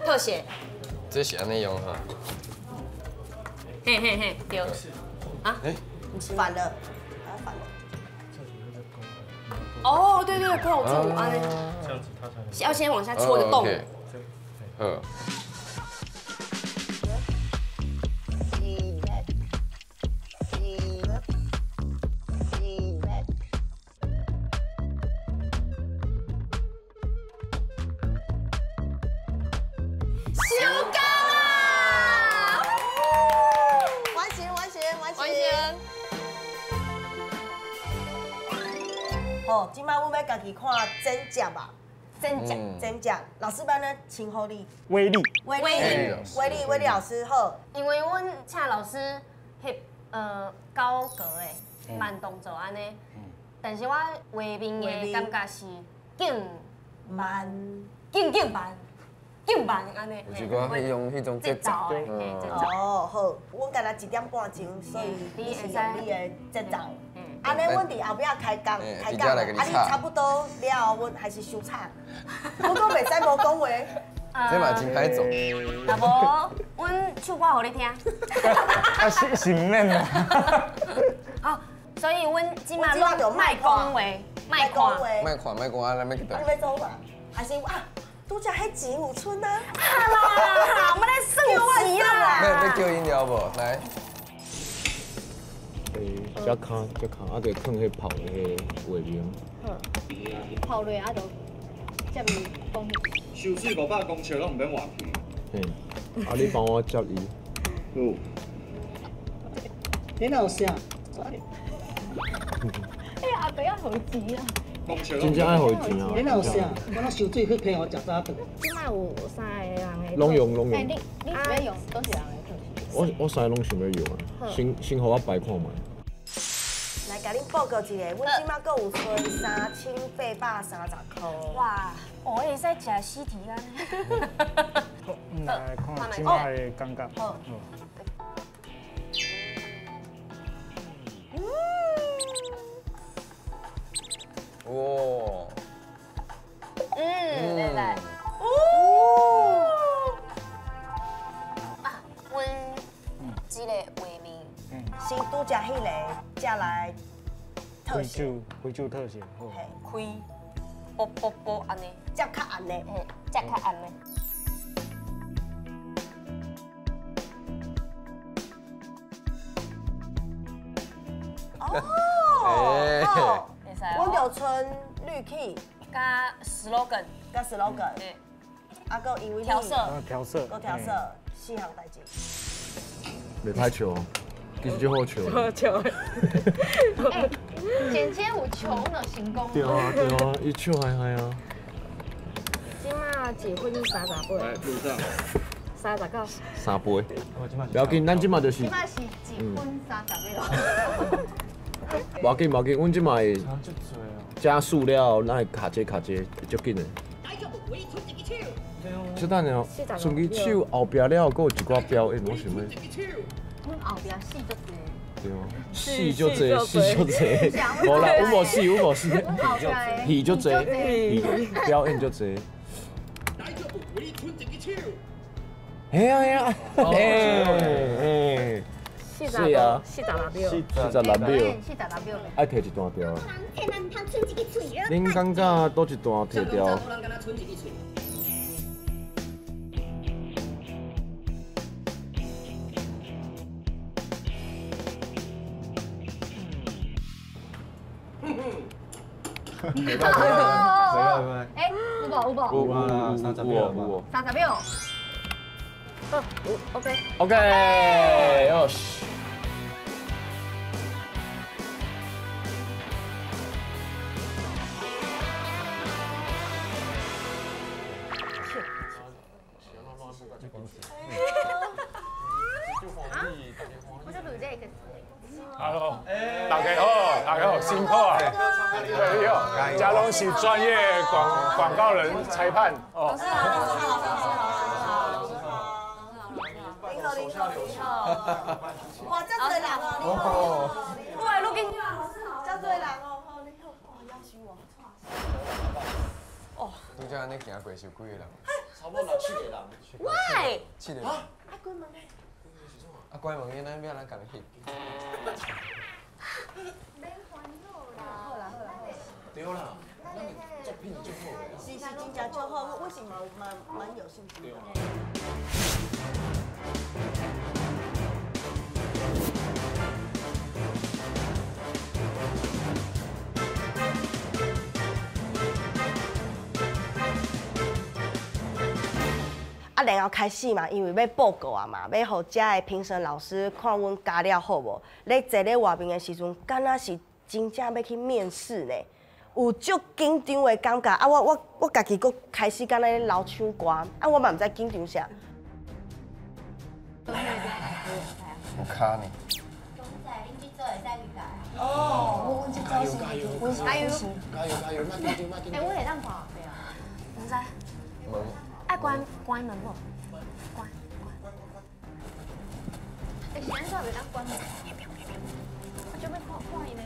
特写。这是按呢用哈。嘿嘿嘿，对。啊？哎，反了，反了。哦，对对，扣住，按呢。这样子他才能。要先往下戳一个洞。嗯。收工啦！完成，完成，完成。完成。好，这摆阮欲家己看剪接吧。剪接，剪接。老师欲按怎称呼你？威力。威力，威力，威力老师好。因为阮请老师翕高格的慢动作按呢，但是我画面的感觉是紧慢，紧紧慢。紧慢按呢，有一寡彼种彼种节奏，哦，好，阮干焦1点半钟，所以你是用你的节奏。按呢，阮伫后壁开讲，开讲，啊，你差不多了后，阮还是伤吵。我阁袂使无讲话。这嘛真歹做。若无，阮唱歌予你听。啊，是是毋免啦。好，所以阮这马拢莫讲话，莫看，莫看，莫讲，啊，咱欲去佗？你欲走嘛？还是啊？拄才彼钱有剩啊！啊啦，我们来算钱啦！欲叫饮料无？来。遮卡遮卡，啊，就囥彼泡的彼画面。好，泡落啊，就接伊讲。收水500公尺拢毋免换气。嘿，啊，你帮我接伊。有。你哪有声？哎呀，阿伯要予钱啊！真正爱予钱啊！你哪有声？我那收水去批予食早顿。这摆有三个人的。拢用拢用。欸，你是欲用佗一人的特写？我三个拢想欲用啊，先予我摆看觅。来，共恁报告一下，阮这摆阁有剩3830箍。哇，我会使食死体啊！好，来看这摆的感觉。好。哇！嗯，来来。哦。啊，阮这个画面，先拄才彼个，才来特写。非洲特写，好。开，啵啵啵按呢，才较暗的，嘿，才较暗的。哦，阮就剩绿气，佮 slogan，佮 slogan，啊，阁因为调色，调色，阁调色，四项代志。袂歹笑，其实足好笑。好笑。欸，剪接有穷就成功。对啊对啊，伊笑嗨嗨啊。这马1分38。来，路上。39。三杯。不要紧，咱这马就是。这马是1分30秒。无要紧，无要紧，阮这马会加速了，咱会卡这卡这，足紧的。小等下哦，剩支手后壁了，阁有一寡表演，我想欲。阮后壁戏足济。对啊，戏足济，戏足济。无啦，阮无戏，阮无戏。戏足济，表演足济。嘿啊嘿啊，哎哎。是啊，46秒，46秒，46秒。爱提一段掉。恁感觉佗一段提掉？没办法，哎，有无有无？有啊，30秒有30秒。好，OK。 OK，よし。啊？我就录这个。辛苦啊！对，你好，嘉龙是专业广告人裁判哦。你好，你好，你好。哇，这多人哦，你好，你好，你好，这多人哦，好，你好，哇，夭寿哦。哦，拄才按呢行过是有几个人？差不多六七个人。喂，七个。啊，关门的。啊，关门，咱欲按怎共翕？免烦恼啦。好啦好啦。对啦，咱的作品足好的。是是，真正足好，我是嘛有蛮有兴趣的。啊，然后开始嘛，因为欲报告啊嘛，欲予遮的评审老师看阮加了好无？咧坐咧外面的时阵，敢若是真正欲去面试呢，有足紧张的感觉。啊，我家己阁开始敢若咧流手汗，啊，我嘛毋知紧张啥。有卡呢。哦，阮这组是，加油加油加油！莫紧张莫紧张。欸，我会当看后壁啊。毋知。爱关关门无？关关。欸，是按怎袂当关门？我就欲看看伊呢。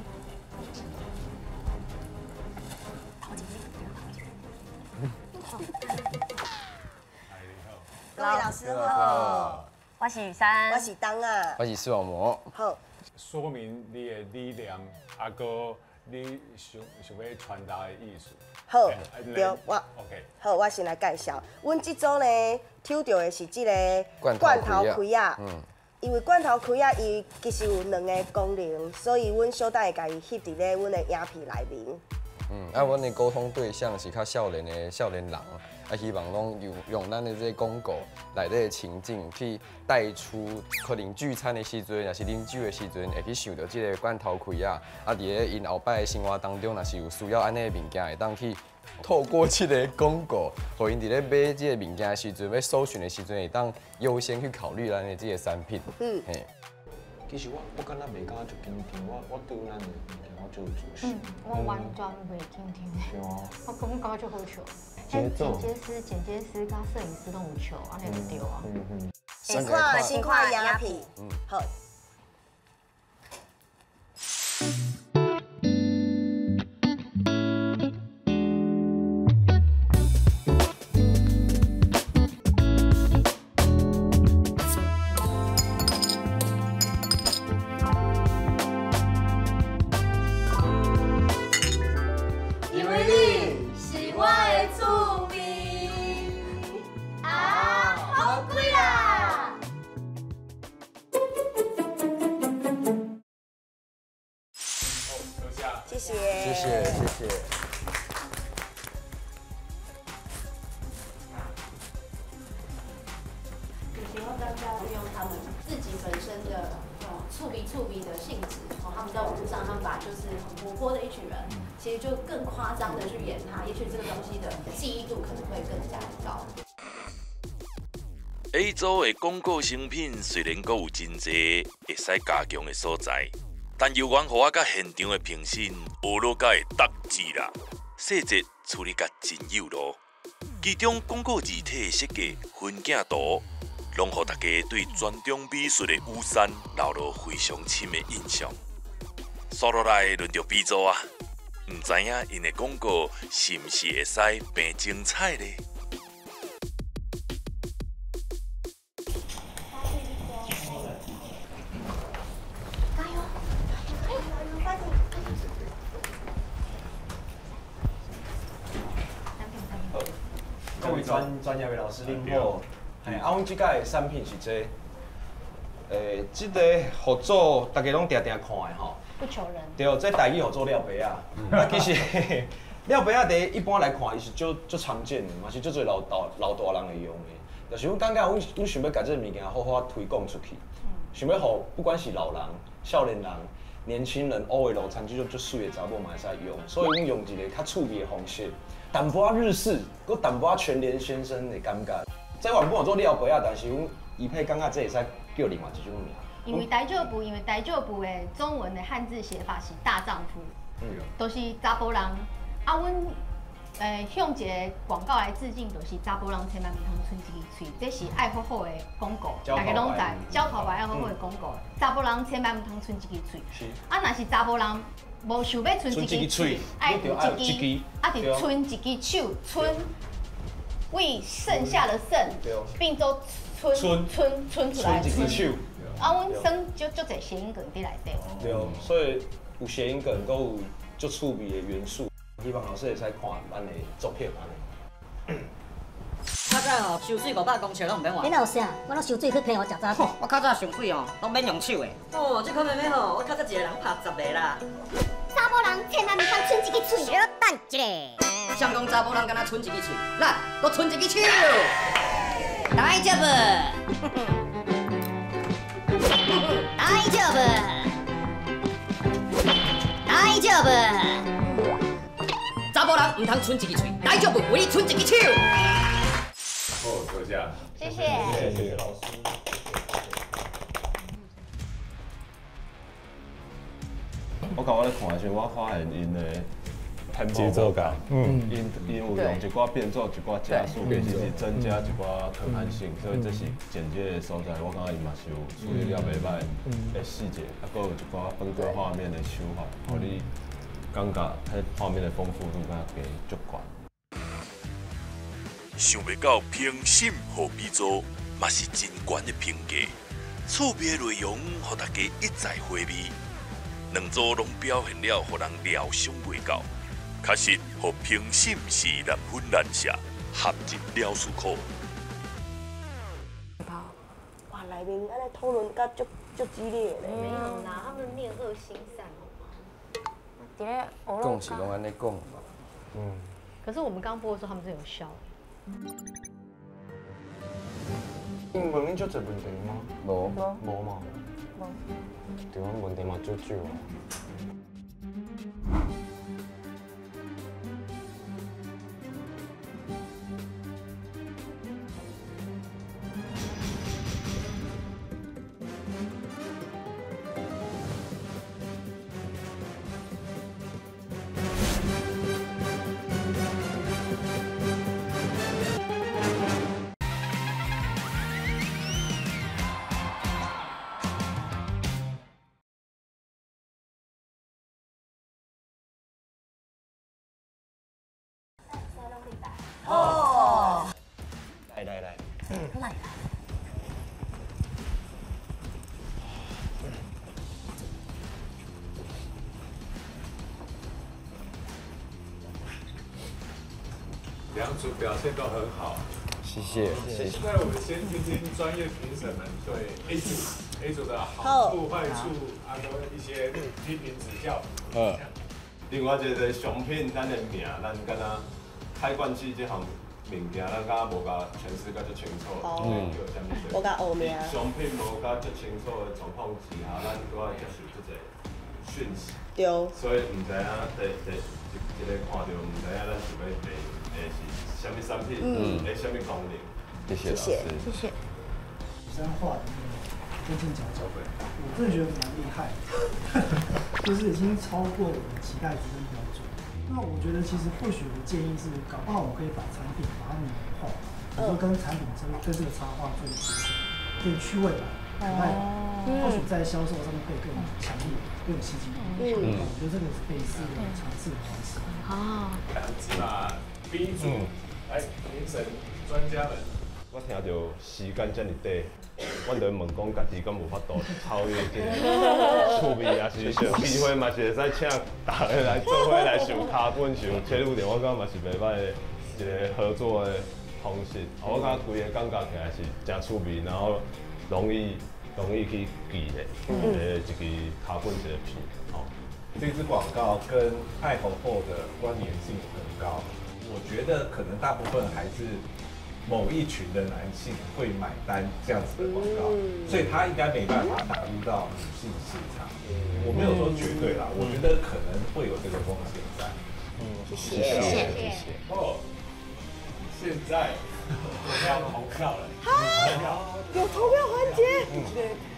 各位老师好，我是雨珊，我是东啊，我是视网膜。好，说明你的理念，啊，阁你想想欲传达的意思。好，对，我 OK。好，我先来介绍。阮这组呢，抽到的是这个罐头开仔。因为罐头开仔伊其实有两个功能，所以阮小等会共伊翕伫咧阮的影片内面。啊，阮的沟通对象是较少年的少年人，啊，希望拢用咱的这个广告内底的情境去带出，可能聚餐的时阵，也是啉酒的时阵，会去想到这个罐头开仔，啊，伫咧𪜶后摆的生活当中，若是有需要按呢的物件，会当去透过这个广告，予𪜶伫咧买这个物件的时阵，欲搜寻的时阵，会当优先去考虑咱的这个产品。嘿。其实我敢若袂感觉足紧张，我对咱的物件我足有自信。我完全袂紧张。对啊。我感觉足好笑。剪接师佮摄影师拢有笑，按呢就对啊。先看先看影片，好。因为你是我的趣味啊，好贵啦！谢谢，谢谢，谢谢。其实我感觉利用他们自己本身的触鼻触鼻的性质，他们在网络上，他们把就是很活泼的一群人，其实就更夸张的去演他，也许这个东西的记忆度可能会更加高。 A 组的广告成品虽然阁有真济会使加强的所在，但犹原予我佮现场的评审学落甲会得志啦，细节处理甲真有路。其中广告字体的设计、分镜图，拢予大家对专长美术的雨山留落非常深的印象。煞落来轮著 B 组啊，毋知影𪜶的广告是毋是会使变精彩呢？各位专业的老师，恁好。嘿，啊，阮这届的产品是这个，这个合作大家拢定定看的吼。不求人。对，这台语号做廖白仔。啊，其实廖白仔伫一般来看，伊是足足常见的，嘛是足济老大人会用的。但是阮感觉，阮想欲共这个物件好好推广出去，想欲予不管是老人、少年人、年轻人，乌的路餐这种足媠的查某嘛会使用，所以阮用一个较趣味的方式，淡薄仔日式，阁淡薄仔全联先生的感觉。这原本有做廖白仔，但是阮伊配感觉这会使叫另外一种名。因为大丈夫，因为大丈夫的中文的汉字写法是大丈夫，就是查埔人，啊，阮向一个广告来致敬，就是查埔人千万毋通賰一支喙，这是爱好好的广告，大家拢知，焦头白爱好好的广告，查埔人千万毋通賰一支喙，啊，若是查埔人无想欲賰一支喙，爱有一支，啊，就賰一支手，賰为剩下的剩，变做賰賰賰出来，賰一支手。啊，阮算足足济谐音梗伫内底。对，所以有谐音梗，阁有足趣味的元素，希望老师会使看咱的作品按呢。较早吼，收水500公尺拢毋免换。你哪有啥？我拢收水去批我食早餐。我较早上水吼，拢免用手的。哦，这款妹妹吼，我较早一个人拍10个啦。查某人千万毋通賰一支喙。小等一下。谁讲查某人敢若賰一支喙？来，阁賰一支手。大丈夫。大丈夫。大丈夫。查某人毋通賰一支喙，大丈夫为你賰一支手。哦，多谢。谢谢。谢谢老师。我感觉我咧看的时候，我发现𪜶的节奏感，𪜶有用一寡变奏，一寡加速，其实是增加一寡可看性，所以这是剪接的所在。我感觉伊嘛是有处理了袂䆀的细节，啊，阁有一寡分割画面的手法，予你感觉彼画面的丰富度敢加足悬。想袂到评审予 B 组嘛是真悬的评价，趣味的内容予大家一再回味。两组拢表现了予人料想袂到，确实予评审是难分难舍，陷入了思考。哇，内面按呢讨论甲足足激烈咧。没有啦，他们面恶心善好吗？伫咧讲是拢按呢讲嘛。嗯。可是我们刚播的时候，他们是有笑。𪜶问恁足济问题吗？无。无嘛。无。对，阮问题嘛足少啊。哦，来来来，来。两组表现都很好，谢谢。现在我们先听听专业评审们对 A 组的好处、坏处啊，都一些批评指教。嗯。另外一个商品，咱的名，咱敢若开罐器这项物件，咱敢若无共诠释甲足清楚，叫啥物？无共学名。商品无共足清楚的状况之下，咱阁爱接受这个讯息。对。所以毋知影第第一个看著，毋知影咱想欲卖的是啥物产品，的啥物功能。谢谢老师。谢谢。这样画的那个真真假假，我真的觉得蛮厉害的，就是已经超过我们期待值跟标准。那我觉得其实或许我的建议是，搞不好我可以把产品把它拟人化，比如说跟产品跟这个插画做一个结合，变趣味版、可爱版，或许在销售上面会更强烈、更有吸睛力。我觉得这个是可以是一个尝试的方式。哦。那 B 组，来评审专家们。我听著时间遮尔短，阮就问讲家己敢有法度超越这个趣味，也是有机会嘛是会使请逐个来做伙来想脚本、想切入点，我感觉嘛是袂䆀的一个合作的方式。我感觉规个感觉起来是诚趣味，然后容易去记的，一支脚本一个片。吼，这支广告跟爱猴后的关联性很高，我觉得可能大部分还是某一群的男性会买单这样子的广告，所以他应该没办法打入到女性市场。我没有说绝对啦，我觉得可能会有这个风险在。谢谢谢谢。哦，现在我们要投票了。哈，有投票环节。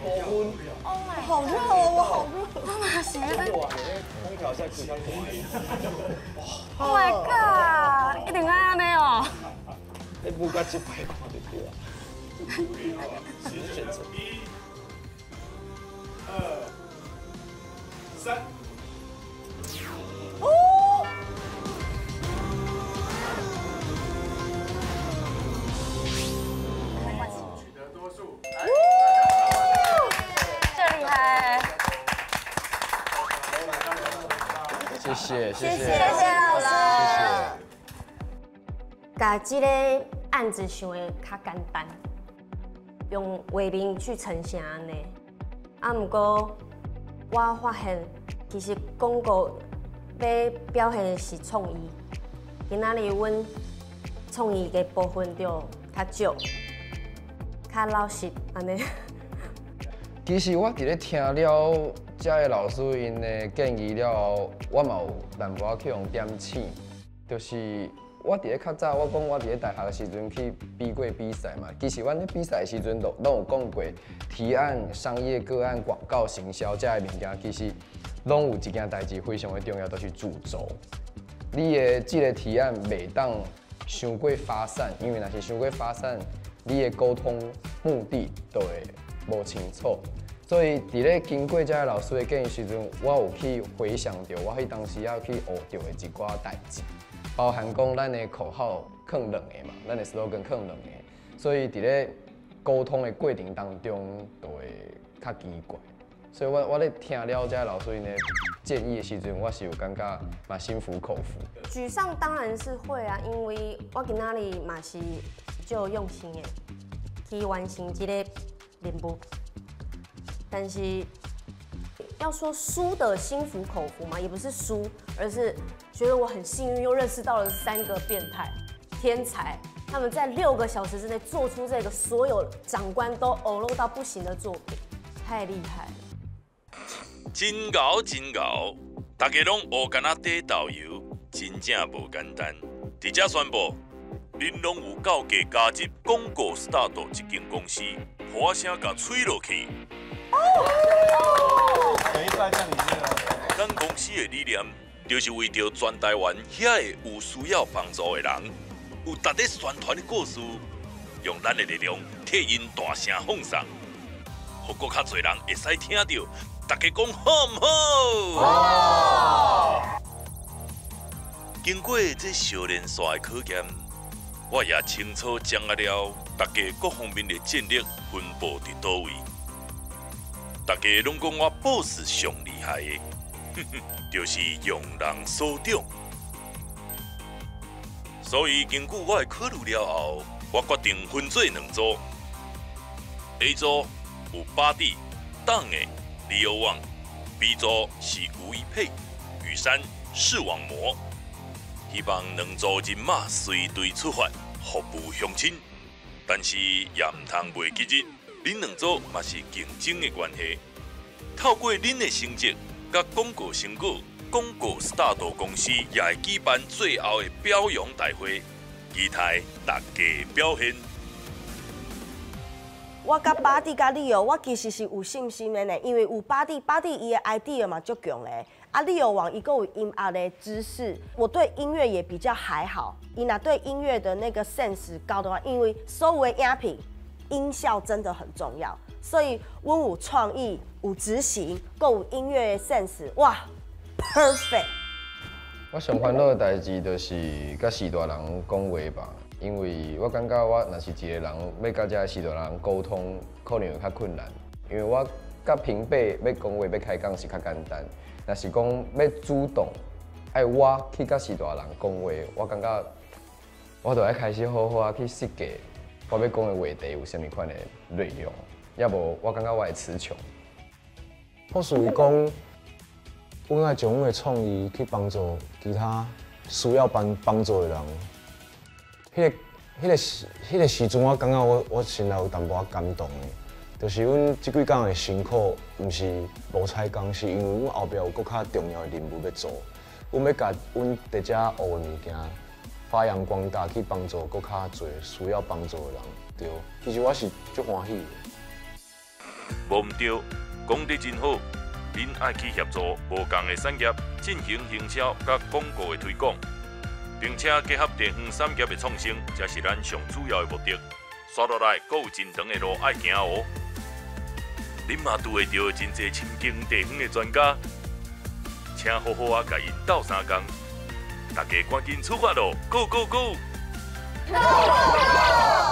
好热哦，我好热。我马是咧。空调在开较大。 Oh my god！一定爱按呢哦。你不甲这摆看就对啊。选择。一、二、三。哦。取得多数。这厉害。谢谢谢谢谢谢老师。谢谢。共这个案子想的较简单，用画面去呈现按呢。啊，毋过我发现其实广告欲表现的是创意，今仔日阮创意的部分就较少，较老实按呢。其实我伫咧听了遮个老师𪜶的建议了后，我嘛有淡薄仔去予点醒，就是我伫咧较早，我讲我伫咧大学的时阵去比过比赛嘛。其实阮咧比赛的时阵，都拢有讲过提案、商业个案、广告行销遮个物件，其实拢有一件代志非常的重要，就是主轴。你的这个提案袂当伤过发散，因为若是伤过发散，你的沟通目的就会无清楚。所以伫咧经过遮个老师的建议时阵，我有去回想著我彼当时仔去学著的一寡代志，包含讲咱的口号囥两个嘛，咱的 slogan 囥两个，所以伫咧沟通的过程当中就会较奇怪。所以我咧听了遮老师𪜶的建议的时阵，我是有感觉嘛心服口服。沮丧当然是会啊，因为我今仔日嘛是足用心的去完成这个任务。但是要说输的心服口服嘛，也不是输，而是觉得我很幸运，又认识到了3个变态天才，他们在6个小时之内做出这个所有长官都呕漏到不行的作品，太厉害了。真𠢕真𠢕，大家拢学敢若底导游，真正无简单。伫遮宣布，恁拢有够格加入广告 Start 这间公司，破声共吹落去。咱公司的理念，就是为著全台湾遐个有需要帮助的人，有值得宣传的故事，用咱的力量替𪜶大声放送，予阁较济人会使听著。大家讲好毋好？好。经过这小连续的考验，我也清楚掌握了大家各方面的战力分布伫佗位。大家拢讲我 boss 上厉害的，哼哼，就是用人所长。所以根据我的考虑了后，我决定分做2组。A 组有巴蒂、党的李友旺，B 组是吴一佩、雨山、视网膜。希望2组人马随队出发，服务乡亲。但是也毋通袂记日，恁2组嘛是竞争的关系。透过恁的成绩，佮广告成果，广告 Start 公司也会举办最后的表扬大会，期待大家表现。我佮巴蒂佮李友，我其实是有信心的呢，因为有巴蒂，巴蒂伊的 idea 嘛足强的，啊，李友王伊阁有音乐的知识，我对音乐也比较还好。伊若对音乐的那个 sense 高的话，因为所有的影片音效真的很重要，所以阮有创意、有执行，阁有音乐的 sense，哇，perfect。我上烦恼的代志就是佮序大人讲话吧。因为我感觉我若是一个人欲佮遮序大人沟通，可能会较困难。因为我佮平辈欲讲话、欲开讲是较简单，若是讲欲主动爱我去佮序大人讲话，我感觉我就爱开始好好啊去设计我欲讲的话题有啥物款的内容，要无我感觉我会词穷。我属于讲，阮爱将阮的创意去帮助其他需要帮助的人。彼个时阵，我感觉我心内有淡薄仔感动的，就是阮这几工的辛苦，毋是无彩工，是因为阮后壁有阁较重要的任务欲做，阮欲共阮伫遮学的物件发扬光大，去帮助阁较济需要帮助的人。对，其实我是足欢喜的。无毋对，讲得真好，恁愛去協助無仝的產業進行行銷佮廣告的推廣，並且結合地方產業的創新，才是咱上主要的目的。煞落來，閣有真長的路愛行哦。恁嘛拄會著真濟深耕地方的專家，請好好仔共𪜶鬥相共，大家趕緊出發囉！Go go go！Go go go！